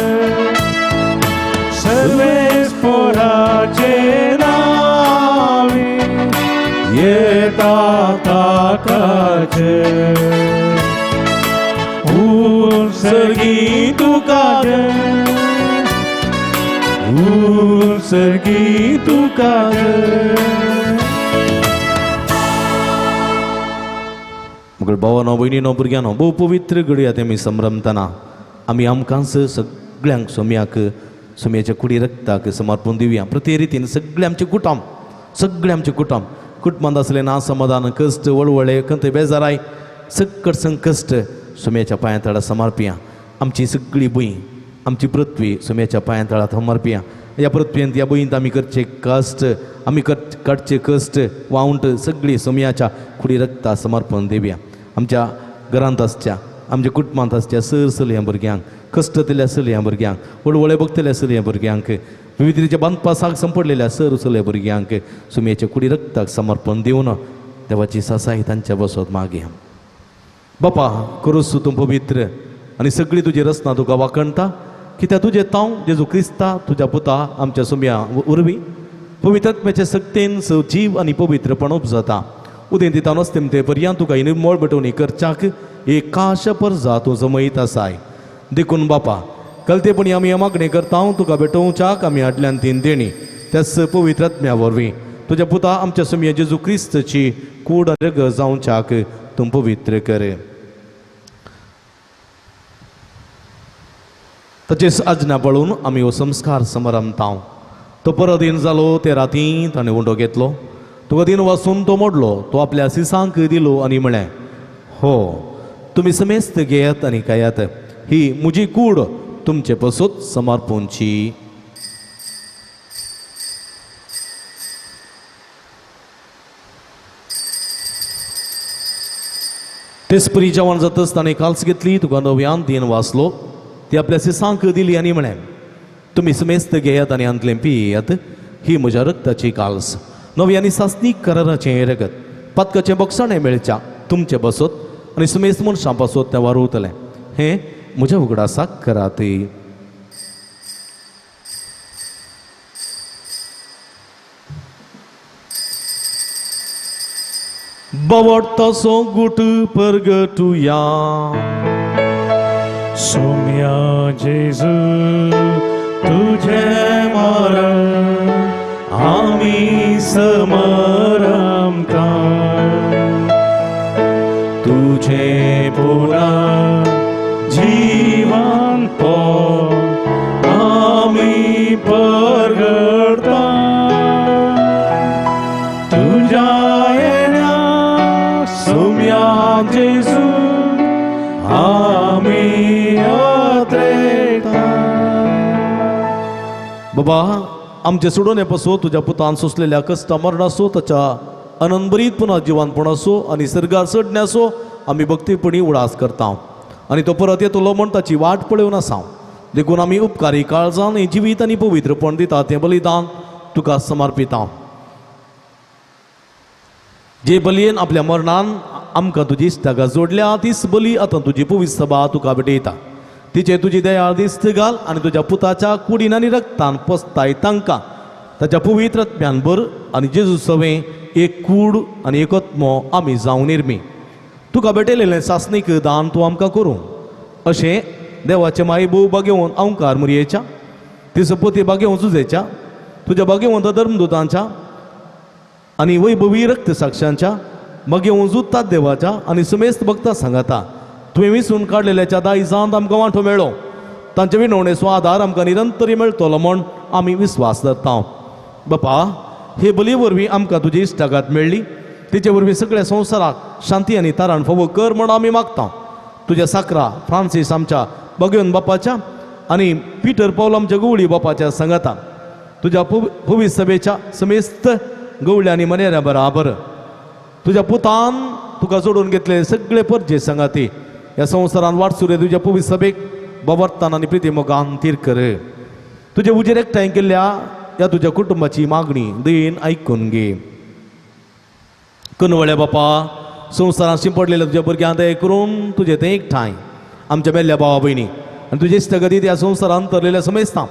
सर्वेस पोराचे नावे येता ताकाचे उंसर्गी तुका जय उंसर्गी तुका जय मगळ भावानो भयणीनो भुरग्यांनो भोव पवित्र घडया तेमी संभ्रमतना आमी आमकांच सगळ्यांक सोम्याक सोम्याच्या कुडी रक्ताक समर्पण दिवया. प्रति रितीन सगळे आमचे कुटुंब, सगळे आमचे कुटुंब, कुटुंबांत आसले ना समाधान, कश्ट, वळवळे, खंय बेजाराय, सकट संकश्ट सोम्याच्या पांया तळा समर्पिया. आमची सगळी भूंय, आमची पृथ्वी सोम्याच्या पांया तळा समर्पिया. ह्या पृथ्वींत, ह्या भुंयेंत आमी करचे कश्ट, आमी काडचे कश्ट वावंट सगळी सोम्याच्या कुडी रक्ता समर्पण दिवया. आमच्या घरांत आसच्या, आमच्या कुटुंबांत आसच्या सर चलया भुरग्यांक, कश्टतल्या चलया भुरग्यांक, वळवळे बघतल्या चलया भुरग्यांक, विविध रितीच्या बांदपासाक संपडलेल्या सर चलया भुरग्यांक सुमयेच्या कुडी रक्ताक समर्पण दिवन देवाची सासाय तांच्या बसत मागया. बापा करूस तूं पवित्र आनी सगळी तुजी रचना तुका वाखणता, कित्याक तुजें तांव जेजू क्रिस्ता तुज्या पुता आमच्या सुमया उर्वी पवित्र आत्म्याचे सक्तेन स जीव आनी पवित्रपण उपजता. उदेंत दिता नसतेम ते पर्यंत तुका ही निर्मळ भेटवणी करच्याक एक काश परजा तूं जमयत आसाय. देखून बापा कलतेपणी आमी मागणी करता तुका भेटोवच्याक आमी हाडल्यान तीन देणी त्याच पवित्र आत्म्या वरवीं तुज्या पुता आमच्या सुमया जेजू क्रिस्तची कूड आनी रगत जावच्याक तूं पवित्र कर. तशेंच आज्ञा पळोवन आमी हो संस्कार समारंभता. तो परत दिन जालो ते राती ताणें उंडो घेतलो, तुका दिन वासून तो मोडलो, तो आपल्या सिसांक दिलो आनी म्हळें, हो तुमी समेस्त घेयात आनी खायात, ही म्हजी कूड तुमचे पसत समर्पूंची. तेच परी जेवण जातच ताणें काल्स घेतली, तुका नव्यान दिन वाचलो, ती आपल्या सिसांक दिली आनी म्हळें, तुमी समेस्त घेयात आनी हांतलें पियात, ही म्हज्या रक्ताची काल्स, नवी आनी सासणीक कराराचें रगत, पातकाचें बक्षाणें मेळच्या तुमचें बसत आनी समेस्त मनशां पासत तें वारवतलें, हें म्हज्या उगडासाक करात. बवडतसो गुट परगटुया. सोम्या जेजू तुझे मरण आमी समरमता, तुझे पुरा जीवन पो आमी परगडता, तुझ्या येण्या सोम्या जेजू आमी अत्रेता. बाबा आमचे सोडोवणे पासून तुज्या पुतान सोंसलेल्या कश्टा मरणासो, ताच्या अनंतभरीत पुनः जिवानपणाचो आनी सर्गार चडण्याचो आमी भक्तीपणी उडास करता आनी तो परत येतलो म्हण ताची वाट पळोवन आसा. देखून आमी उपकारी काळजान हें जिवीत आनी पवित्रपण दिता तें बलिदान तुका समर्पिता. जे बलयेन आपल्या मरणान आमकां तुजी इश्टागां जोडल्या तीच बली आतां तुजी पवित्र सभा तुका भेटयता. तिचे तुजी दयाळ दिस्त घाल आनी तुज्या पुताच्या कुडीन आनी रक्तान पसताय तांकां ताच्या पवित्र आत्म्यान भर आनी जेजू सवें एक कूड आनी एक आत्मो आमी जावन निर्मी. तुका भेटयलेलें सासणीक दान तूं आमकां करूं अशें देवाचे माई भोव बागेवन अंकार मुरयेच्या, तिचो पोती बागेवन जुजेच्या, तुज्या बागेवन धर्मदुतांच्या आनी वैभवी रक्त साक्षांच्या बागेवन जुतात देवाच्या आनी समेस्त भक्ता सांगाता तुवें विसून काडलेल्याच्या दायजांत आमकां वांटो मेळ्ळो. तांचे विनवणेचो आदार आमकां निरंतरी मेळटलो म्हण आमी विस्वास धरता. बापा हे बली वरवीं आमकां तुजी इश्टागात मेळ्ळी, तिचे वरवीं सगळ्या संवसाराक शांती आनी तारण फावो कर म्हण आमी मागता. तुज्या साकरा फ्रांसीस आमच्या बगेवन बापाच्या आनी पिटर पावल आमच्या गुवळी बापाच्या सांगाता तुज्या पवित्र सभेच्या समेस्त गवळ्या आनी मनेऱ्या बराबर तुज्या पुतान तुका जोडून घेतले सगळे परजे सांगाती ह्या संवसारान वाटसुरे तुज्या पवित्र सभेक बवर्तान आनी प्रिती मोगान तीर कर. तुजे उजेर एकठांय केल्ल्या ह्या तुज्या कुटुंबाची मागणी दयेन आयकून घे. कनवळ्या बापा, संवसारान शिंपडलेल्या तुज्या भुरग्यांक दया करून तुजें तें एकठांय आमच्या मेल्ल्या भावा भयणी आनी तुजे इश्टगतीत ह्या संवसारान तरलेल्या समेस्तां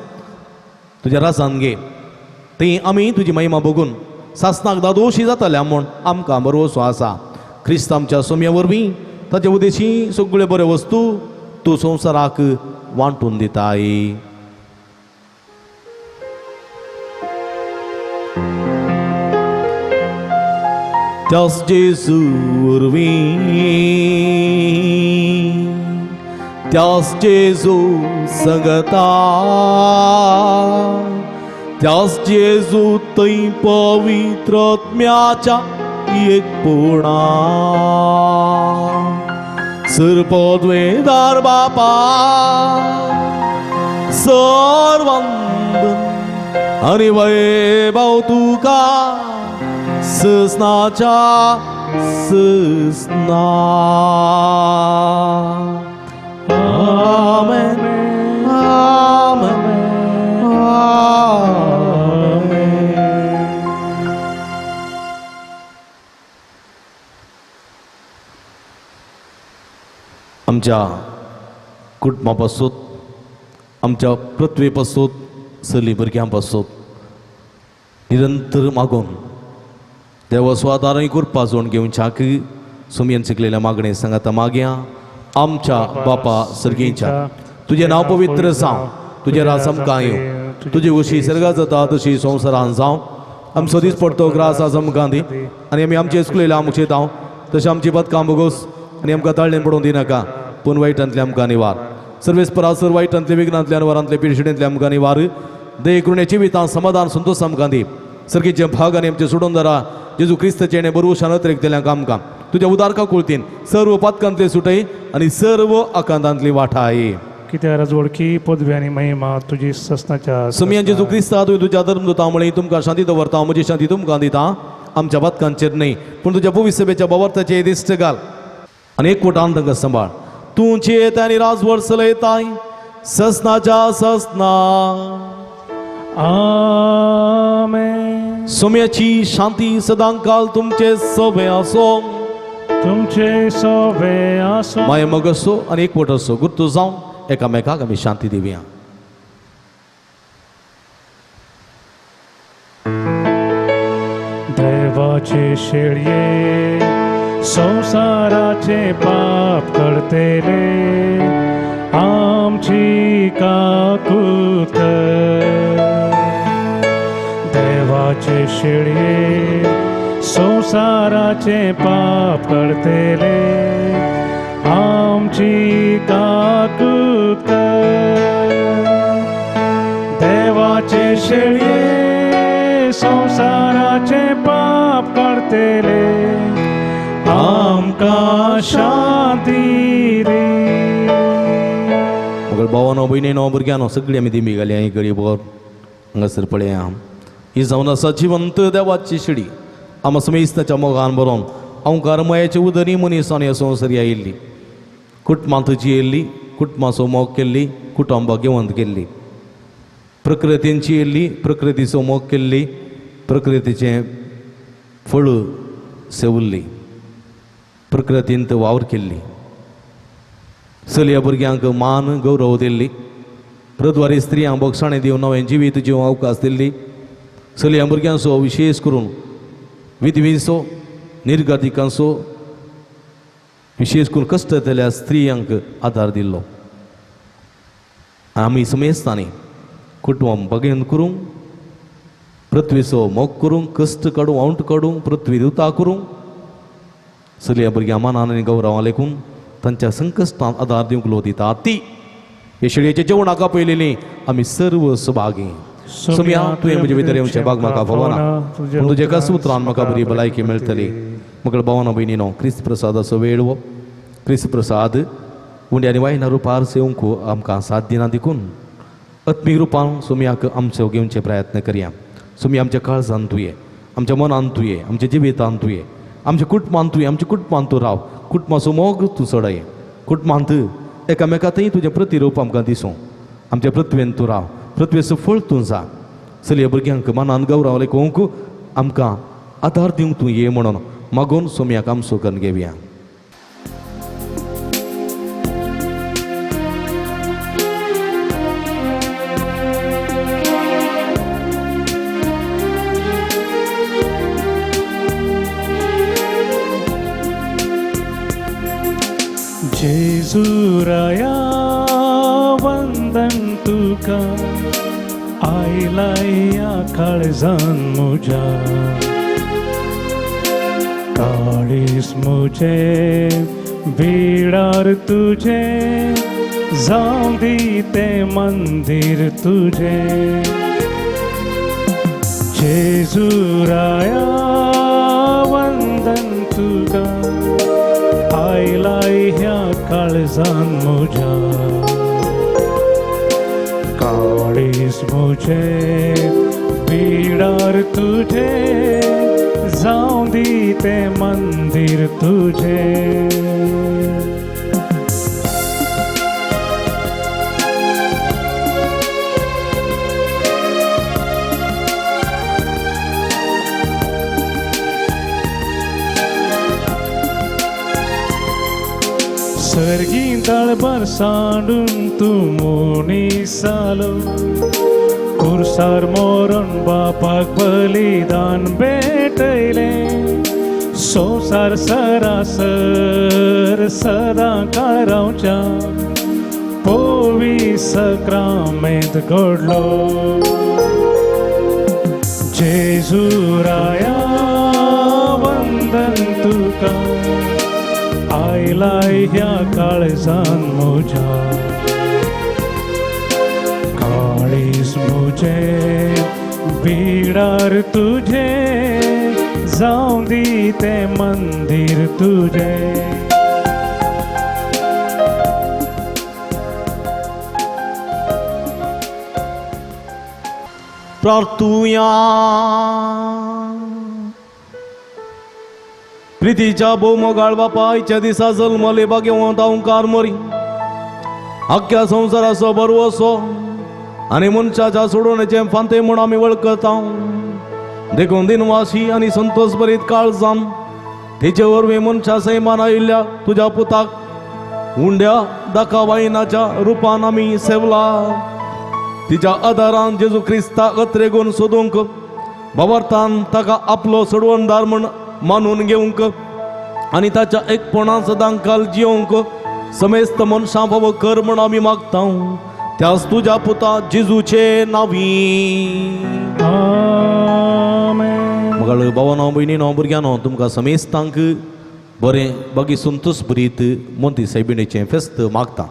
तुज्या राजान घे. ती आमी तुजी महिमा बघून सासनाक दादोशी जातल्या म्हूण आमकां भरवसो आसा. क्रिस्त आमच्या सोम्या वरवीं ताचे उदेशी सगळ्यो बऱ्यो वस्तू तूं संवसाराक वांटून दिताय. त्यास जेजू वरवीं, त्यास जेजू संगता, त्यास जेजू थंय पवित्र आत्म्याच्या एकपणा सरपदवेदार बापा सर्वंदन आनी वैभव तुका ससनाच्या ससना. आमेन आमेन आमेन. आमच्या कुटुंबा पासून, आमच्या पृथ्वी पासून, चली भुरग्यां पासून निरंतर मागून देवा स्वादार आनी कृपा जोड घेवच्याक सुमयेन शिकलेल्या मागणे सांगाता मागया. आमच्या बापा सर्गींच्या, तुजें नांव पवित्र जावं, तुजें राज आमकां येवं, तुजी उशी सर्गात जाता तशी संवसारान जावं. आमचो दीस पडतो ग्रास आज आमकां दी आनी आमी आमचे चुकलेल्या आमचे धांव तशें आमची बदकां भोगोस आनी आमकां ताळ्ळेन पडोवंक दिनाका, पूण वायटांतले आमकां निवार. सर्वेस परासर वायटांतले विघ्नांतले अनवरांतले पिरशिडेंतले आमकां निवार. दये कृणे जिवितां समाधान संतोष आमकां दी. सर्गीचे भाग आनी आमचे सोडून जेजू क्रिस्ताचें बरवशान अतिरेक दिल्या आमकां तुज्या उदार काकुळतीन सर्व पातकांतले सुटय आनी सर्व आकांतांतली वाठाय. कित्याक राजवडकी पदवी आनी महिमा तुजी ससनाच्या सुमयान जेजू क्रिस्ता तुवें तुज्या धर्म दिता म्हळें तुमकां शांती दवरता, म्हजी शांती तुमकां दिता. आमच्या पातकांचेर न्हय पूण तुज्या पवित्र सभेच्या बवर्ताचेर दिश्ट घाल आनी एकवटान तांकां सांबाळ. तूं चेत आनी राजवट चलयताय ससनाच्या ससना. आमेन. सोम्याची शांती सदांकाल तुमचे सोबे आसो, तुमचे सोबे आसो. माये मग असो आनी एकवट असो गुर्तू जावन एकामेकाक आमी शांती दिवया. देवाचे शेळये संवसाराचे पाप करतेले आमची काकूत. देवाचे शेळये संवसाराचे पाप करतेले आमची काकूत. देवाचे शेळये संवसाराचे पाप करतेले आमकां शांती दी. मगर भावानो भयणीनो भुरग्यांनो सगळीं आमी दिंबी घाली आनी गरीब हांगासर पळया ही जावन आसा जिवंत देवाची शिडी. आमा समेस्ताच्या मोगान बरोवन अंकार मायाचे उदरी मनीसान ह्या संवसारी आयिल्ली, कुटुंबां तुजी येयल्ली, कुटुंबाचो मोग केल्ली, कुटुंबां घेवंत केल्ली, प्रकृतींची येयल्ली, प्रकृतीचो मोग केल्ली, प्रकृतीचें फळ सेवल्ली, प्रकृतींत वावर केल्ली, चलया भुरग्यांक मान गौरव दिल्ली, प्रद्वारी स्त्रियांक बोगसाणें दिवन नवें जिवीत जिवंक अवकाश दिल्ली, चलया भुरग्यांचो विशेष करून विधवींचो निर्गतिकांचो विशेष करून कश्ट जातल्या स्त्रियांक आदार दिल्लो. आमी समेस्तांनी कुटुंब बगेन करूंक, पृथ्वीचो मोग करूंक, कश्ट काडूंक, आवंट काडूंक, पृथ्वी दुता करूंक, चलया भुरग्यां मानान आनी गौरवान लेखून तांच्या संकश्टांत आदार दिवंक लो दिता ती हे शेळयेच्या जेवणाक आपयलेली आमी सर्व सभागी. सुमया तुवें म्हजे भितर येवचें भाग म्हाका फावना, पूण तुजे कस उतरान म्हाका बरी भलायकी मेळटली. मगळ भावना भयणीनो क्रिस्त प्रसादाचो वेळ हो. क्रिस्त प्रसाद उंड्या आनी वायना रुपार सेवंक आमकां साथ दिना देखून आत्मीक रुपान सुमयाक आमचो घेवचे प्रयत्न करया. सुमया आमच्या काळजान तुवें आमच्या मनान तूं ये, आमच्या जिवितान तूं ये, आमच्या कुटुंबान तूं ये, आमच्या कुटुंबान तूं राव. कुटुंबाचो मोग तूं चडय. कुटुंबांत एकामेकांतय तुजें प्रतिरूप आमकां दिसूं. आमच्या पृथ्वेन तूं राव, पृथ्वेचो फळ तूं जा. चलये भुरग्यांक मनान गौरव लेखूंक आमकां आदार दिवंक तूं ये म्हणून मागून सोमयाक आमचो करून घेवया. जेजूराया वंदन तुका, आयला काळजान म्हज्या. काळीज म्हजें बिडार तुजें, जावं दी तें मंदीर तुजें. जेजूराया वंदन तुका, आयला ह्या काळजान म्हज्या. काळीज म्हजें बिडार तुजें, जावं दी तें मंदीर तुजें. सर्गी तळबार सांडून तूं मनीस जालो, कुर्सार मरून बापाक बलिदान भेटयलें. संवसार सरासर सदां काळ रावच्या पोवी सक्रामेंत घडलो. जेजूराया वंदन तुका, आयला ह्या काळजान म्हज्या. काळीज म्हजें बिडार तुजें, जावं दी तें मंदीर तुजें. प्रार्थुया. प्रितीच्या भोवमोगाळ बापायच्या दिसा जल्मले भाग्यवंत ओंकार मरी, आख्ख्या संवसाराचो बरवसो आनी मनशाच्या सोडोवण्याचें फांते म्हूण आमी वळखता. देखून दिनवासी आनी संतोष भरीत काळजान तिचे वरवीं मनशा सैमान आयिल्ल्या तुज्या पुताक उंड्या दाका वायनाच्या रुपान आमी सेवला. तिच्या आदारान जेजू क्रिस्ताक अत्रेगून सोदूंक, बाबर्थान ताका आपलो सोडवणदार म्हूण मानून घेवंक आनी ताच्या एकपणान सदांकाल जियोवंक समेस्त मनशां फावो कर म्हूण आमी मागता. त्याच तुज्या पुता जेजूचे नांवी. आमेन. मगाळ भावानो, भयणीनो, भुरग्यांनो, तुमकां समेस्तांक बरें बागी संतोष भरीत मोंती सायबिणीचें फेस्त मागता.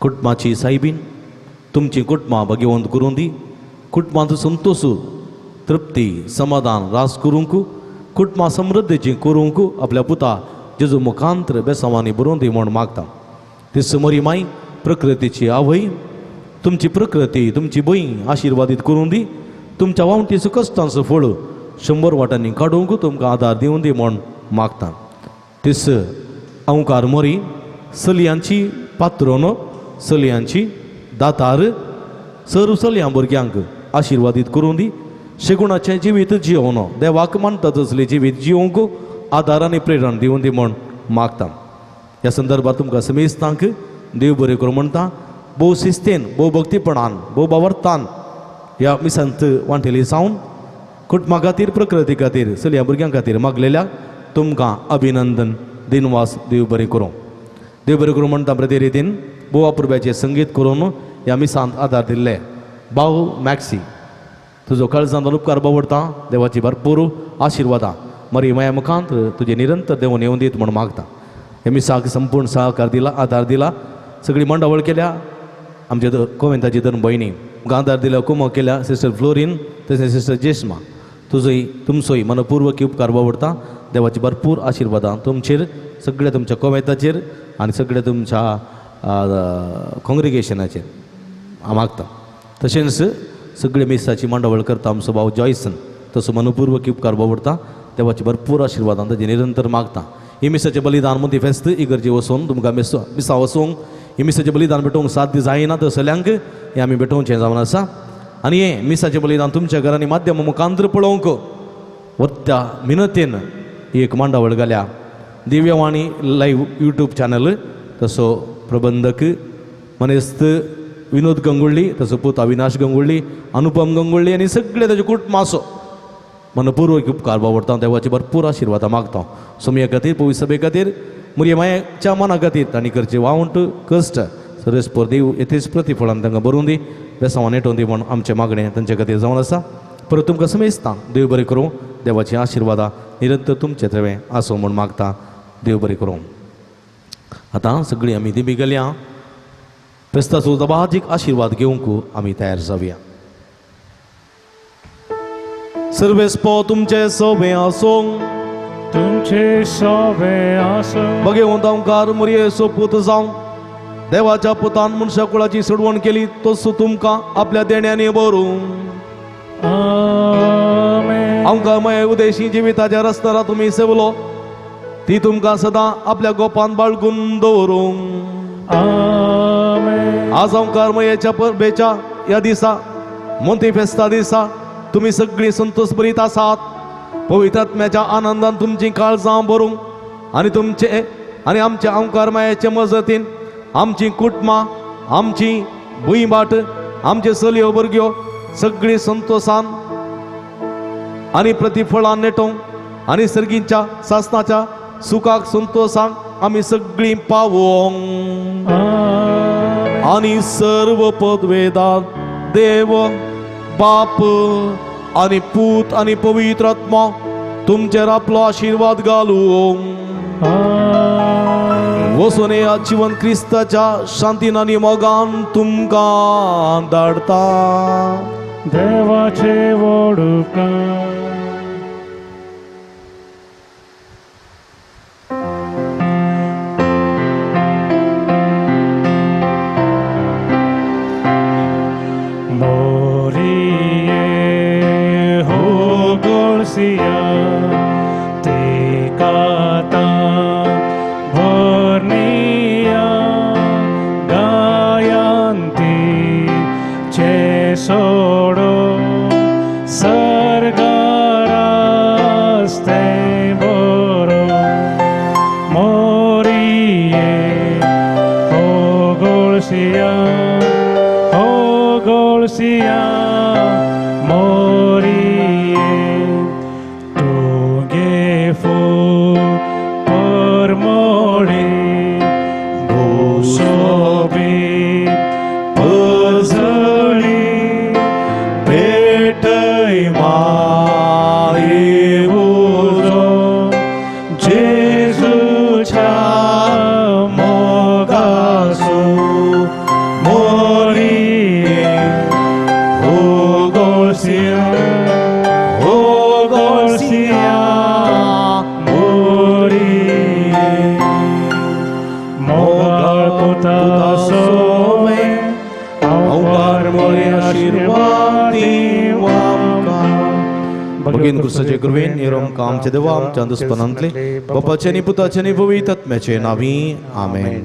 कुटुंबाची सायबीण तुमची कुटुंबां भाग्यवंत करूं दी. कुटुंबांत संतोष, तृप्ती, समाधान रास करूंक, कुटुंबां समृद्धीची करूंक आपल्या पुता जेजू मुखांत्र बेसांवांनी बरोवन दी म्हूण मागता. ती समरी माय प्रकृतीची आवय तुमची प्रकृती, तुमची भंय आशिर्वादीत करूं दी. तुमच्या वावटीचो कश्टांचो फळ 100 वाटांनी काडूंक तुमकां आदार दिवन दी म्हूण मागता. तीस अंकार मोरी चलयांची पात्रोन, चलयांची दातार सर्व चलयां भुरग्यांक आशिर्वादीत करूं दी. शेगुणाचें जिवीत जियोवन देवाक मानता तसलें जिवीत जियोवंक आदार आनी प्रेरणा दिवन दी म्हूण मागता. ह्या संदर्भात तुमकां समेस्तांक देव बरें करूं म्हणटा. भोव शिस्तेन, भोव भक्तीपणान, भोव बावरतान ह्या मिसांत वांटेली जावन कुटुंबा खातीर, प्रकृती खातीर, चलया भुरग्यां खातीर मागलेल्या तुमकां अभिनंदन, दिनवास. देव बरें करूं, देव बरें करूं म्हणटा. प्रती रितीन भोव अपुरब्याचें संगीत करून ह्या मिसांत आदार दिल्ले भाव मॅक्सी तुजो काळजांत उपकार बावडटा. देवाची भरपूर आशिर्वादां मरी माया मुखांत तुजे निरंतर देवून येवन दीत म्हूण मागता. हे मिसाक संपूर्ण सहकार दिला, आदार दिला, सगळी मांडावळ केल्या आमच्या कोवेंताची दोन भयणी आदार दिल्या, कुमो केल्या सिस्टर फ्लोरीन तशें सिस्टर जेस्मा. तुजोय तुमचोय मनपूर्वक उपकार बावडटा. देवाची भरपूर आशिर्वादां तुमचेर, सगळ्या तुमच्या कोवेंताचेर आनी सगळ्या तुमच्या काँग्रिगेशनाचेर हांव मागता. तशेंच सगळे मिसाची मांडावळ करता आमचो भाव जॉयसन तसो मनपूर्वक उपकार बावडटा देवाचे भरपूर आशिर्वादान ताजे निरंतर मागता. ही मिसाचें बलिदान मोती फेस्त इगर्जे वचून तुमकां मिसा वचूंक ही मिसाचें बलिदान भेटोवंक साध्य जायना तर सगळ्यांक हें आमी भेटोवचें जावन आसा. आनी हें मिसाचें बलिदान तुमच्या घरांनी माध्यम मुखांतर पळोवंक व्हडत्या मिनतेन एक मांडावळ घाल्या. दिव्यवाणी लायव्ह यूट्यूब चॅनल तसो प्रबंधक मनेस्त विनोद गंगुळ्ळी, तसो पूत अविनाश गंगुळ्ळी, अनुपम गंगुळ्ळी आनी सगळे ताजे कुटुंब मनपूर्वक उपकार बावडटा. देवाचे भरपूर आशिर्वादां मागता. सोमया खातीर, पवित्र सभे खातीर, मुरये मायेच्या मना खातीर तांणी करचे वावंट कश्ट सरस्पर देव येथेच प्रतिफळान तांकां बरोवन दी, बेसांवान नेटोवन दी म्हूण आमचें मागणें तांचे खातीर जावन आसा. परत तुमकां समेजता देव बरें करूं, देवाची आशिर्वादां निरंतर तुमचे थंय आसूं म्हूण मागता. देव बरें करूं. आतां सगळीं आमी दिमी गेल्या फेस्ताचो दबाजीक आशिर्वाद घेवंक आमी तयार जावया. सर्वेस्पो तुमचे सोबे आसूं, तुमचे सोबे आसूं. बघेवन आमकार मुरये सोपूत जावं देवाच्या पुतान मनशा कुळाची सोडवण केली तसो तुमकां आपल्या देण्यांनी भरूं. आमेन. आमकां माये उदेशी जिविताच्या रस्त्यार तुमी सेवलो ती तुमकां सदां आपल्या गोपान बाळगून दवरूं. आमेन. आज आमकार मयेच्या परबेच्या ह्या दिसा मोती फेस्ता दिसा तुमी सगळीं संतोष भरीत आसात. पवित्र आत्म्याच्या आनंदान तुमचीं काळजां भरूंक आनी तुमचे आनी आमच्या आमकार मायेचे मजतीन आमची कुटुंबां, आमची भुंयबाट, आमचे चलयो भुरग्यो सगळीं संतोषान आनी प्रतिफळान नेटोवंक आनी सर्गींच्या सासनाच्या सुखाक संतोषाक आमी सगळीं पावोंक. आनी सर्व पदवेदार देव बाप आनी पूत आनी पवित्र आत्मा तुमचेर आपलो आशिर्वाद घालूं. वचून ह्या जिवन क्रिस्ताच्या शांतीन आनी मोगान तुमकां धाडता. देवाचे वडुका. मोरिये हो गोळसिया तिकाता भरनिया गायंती चे सोडो सरगारास्ते बोरो. मोरिये हो गोळसिया हो गोळसिया मोरिये तुगे फूल परमोळे भूसोबी पजळी पेटय माये उजो जेजूच्या मोगासो. मोरिये हो गोळसिया हो गोळसिया मोरिये मोगाळ पुता सोवे अवकार मोरे आशीर्वाद दिवं आमकां. भगीन क्रिस्ताचे कृपेन निरोम आमचे देवा आमच्या दुस्पनांतले बापाचे आनी पुताचे आनी पवित्र आत्म्याचे नांवी आमेन.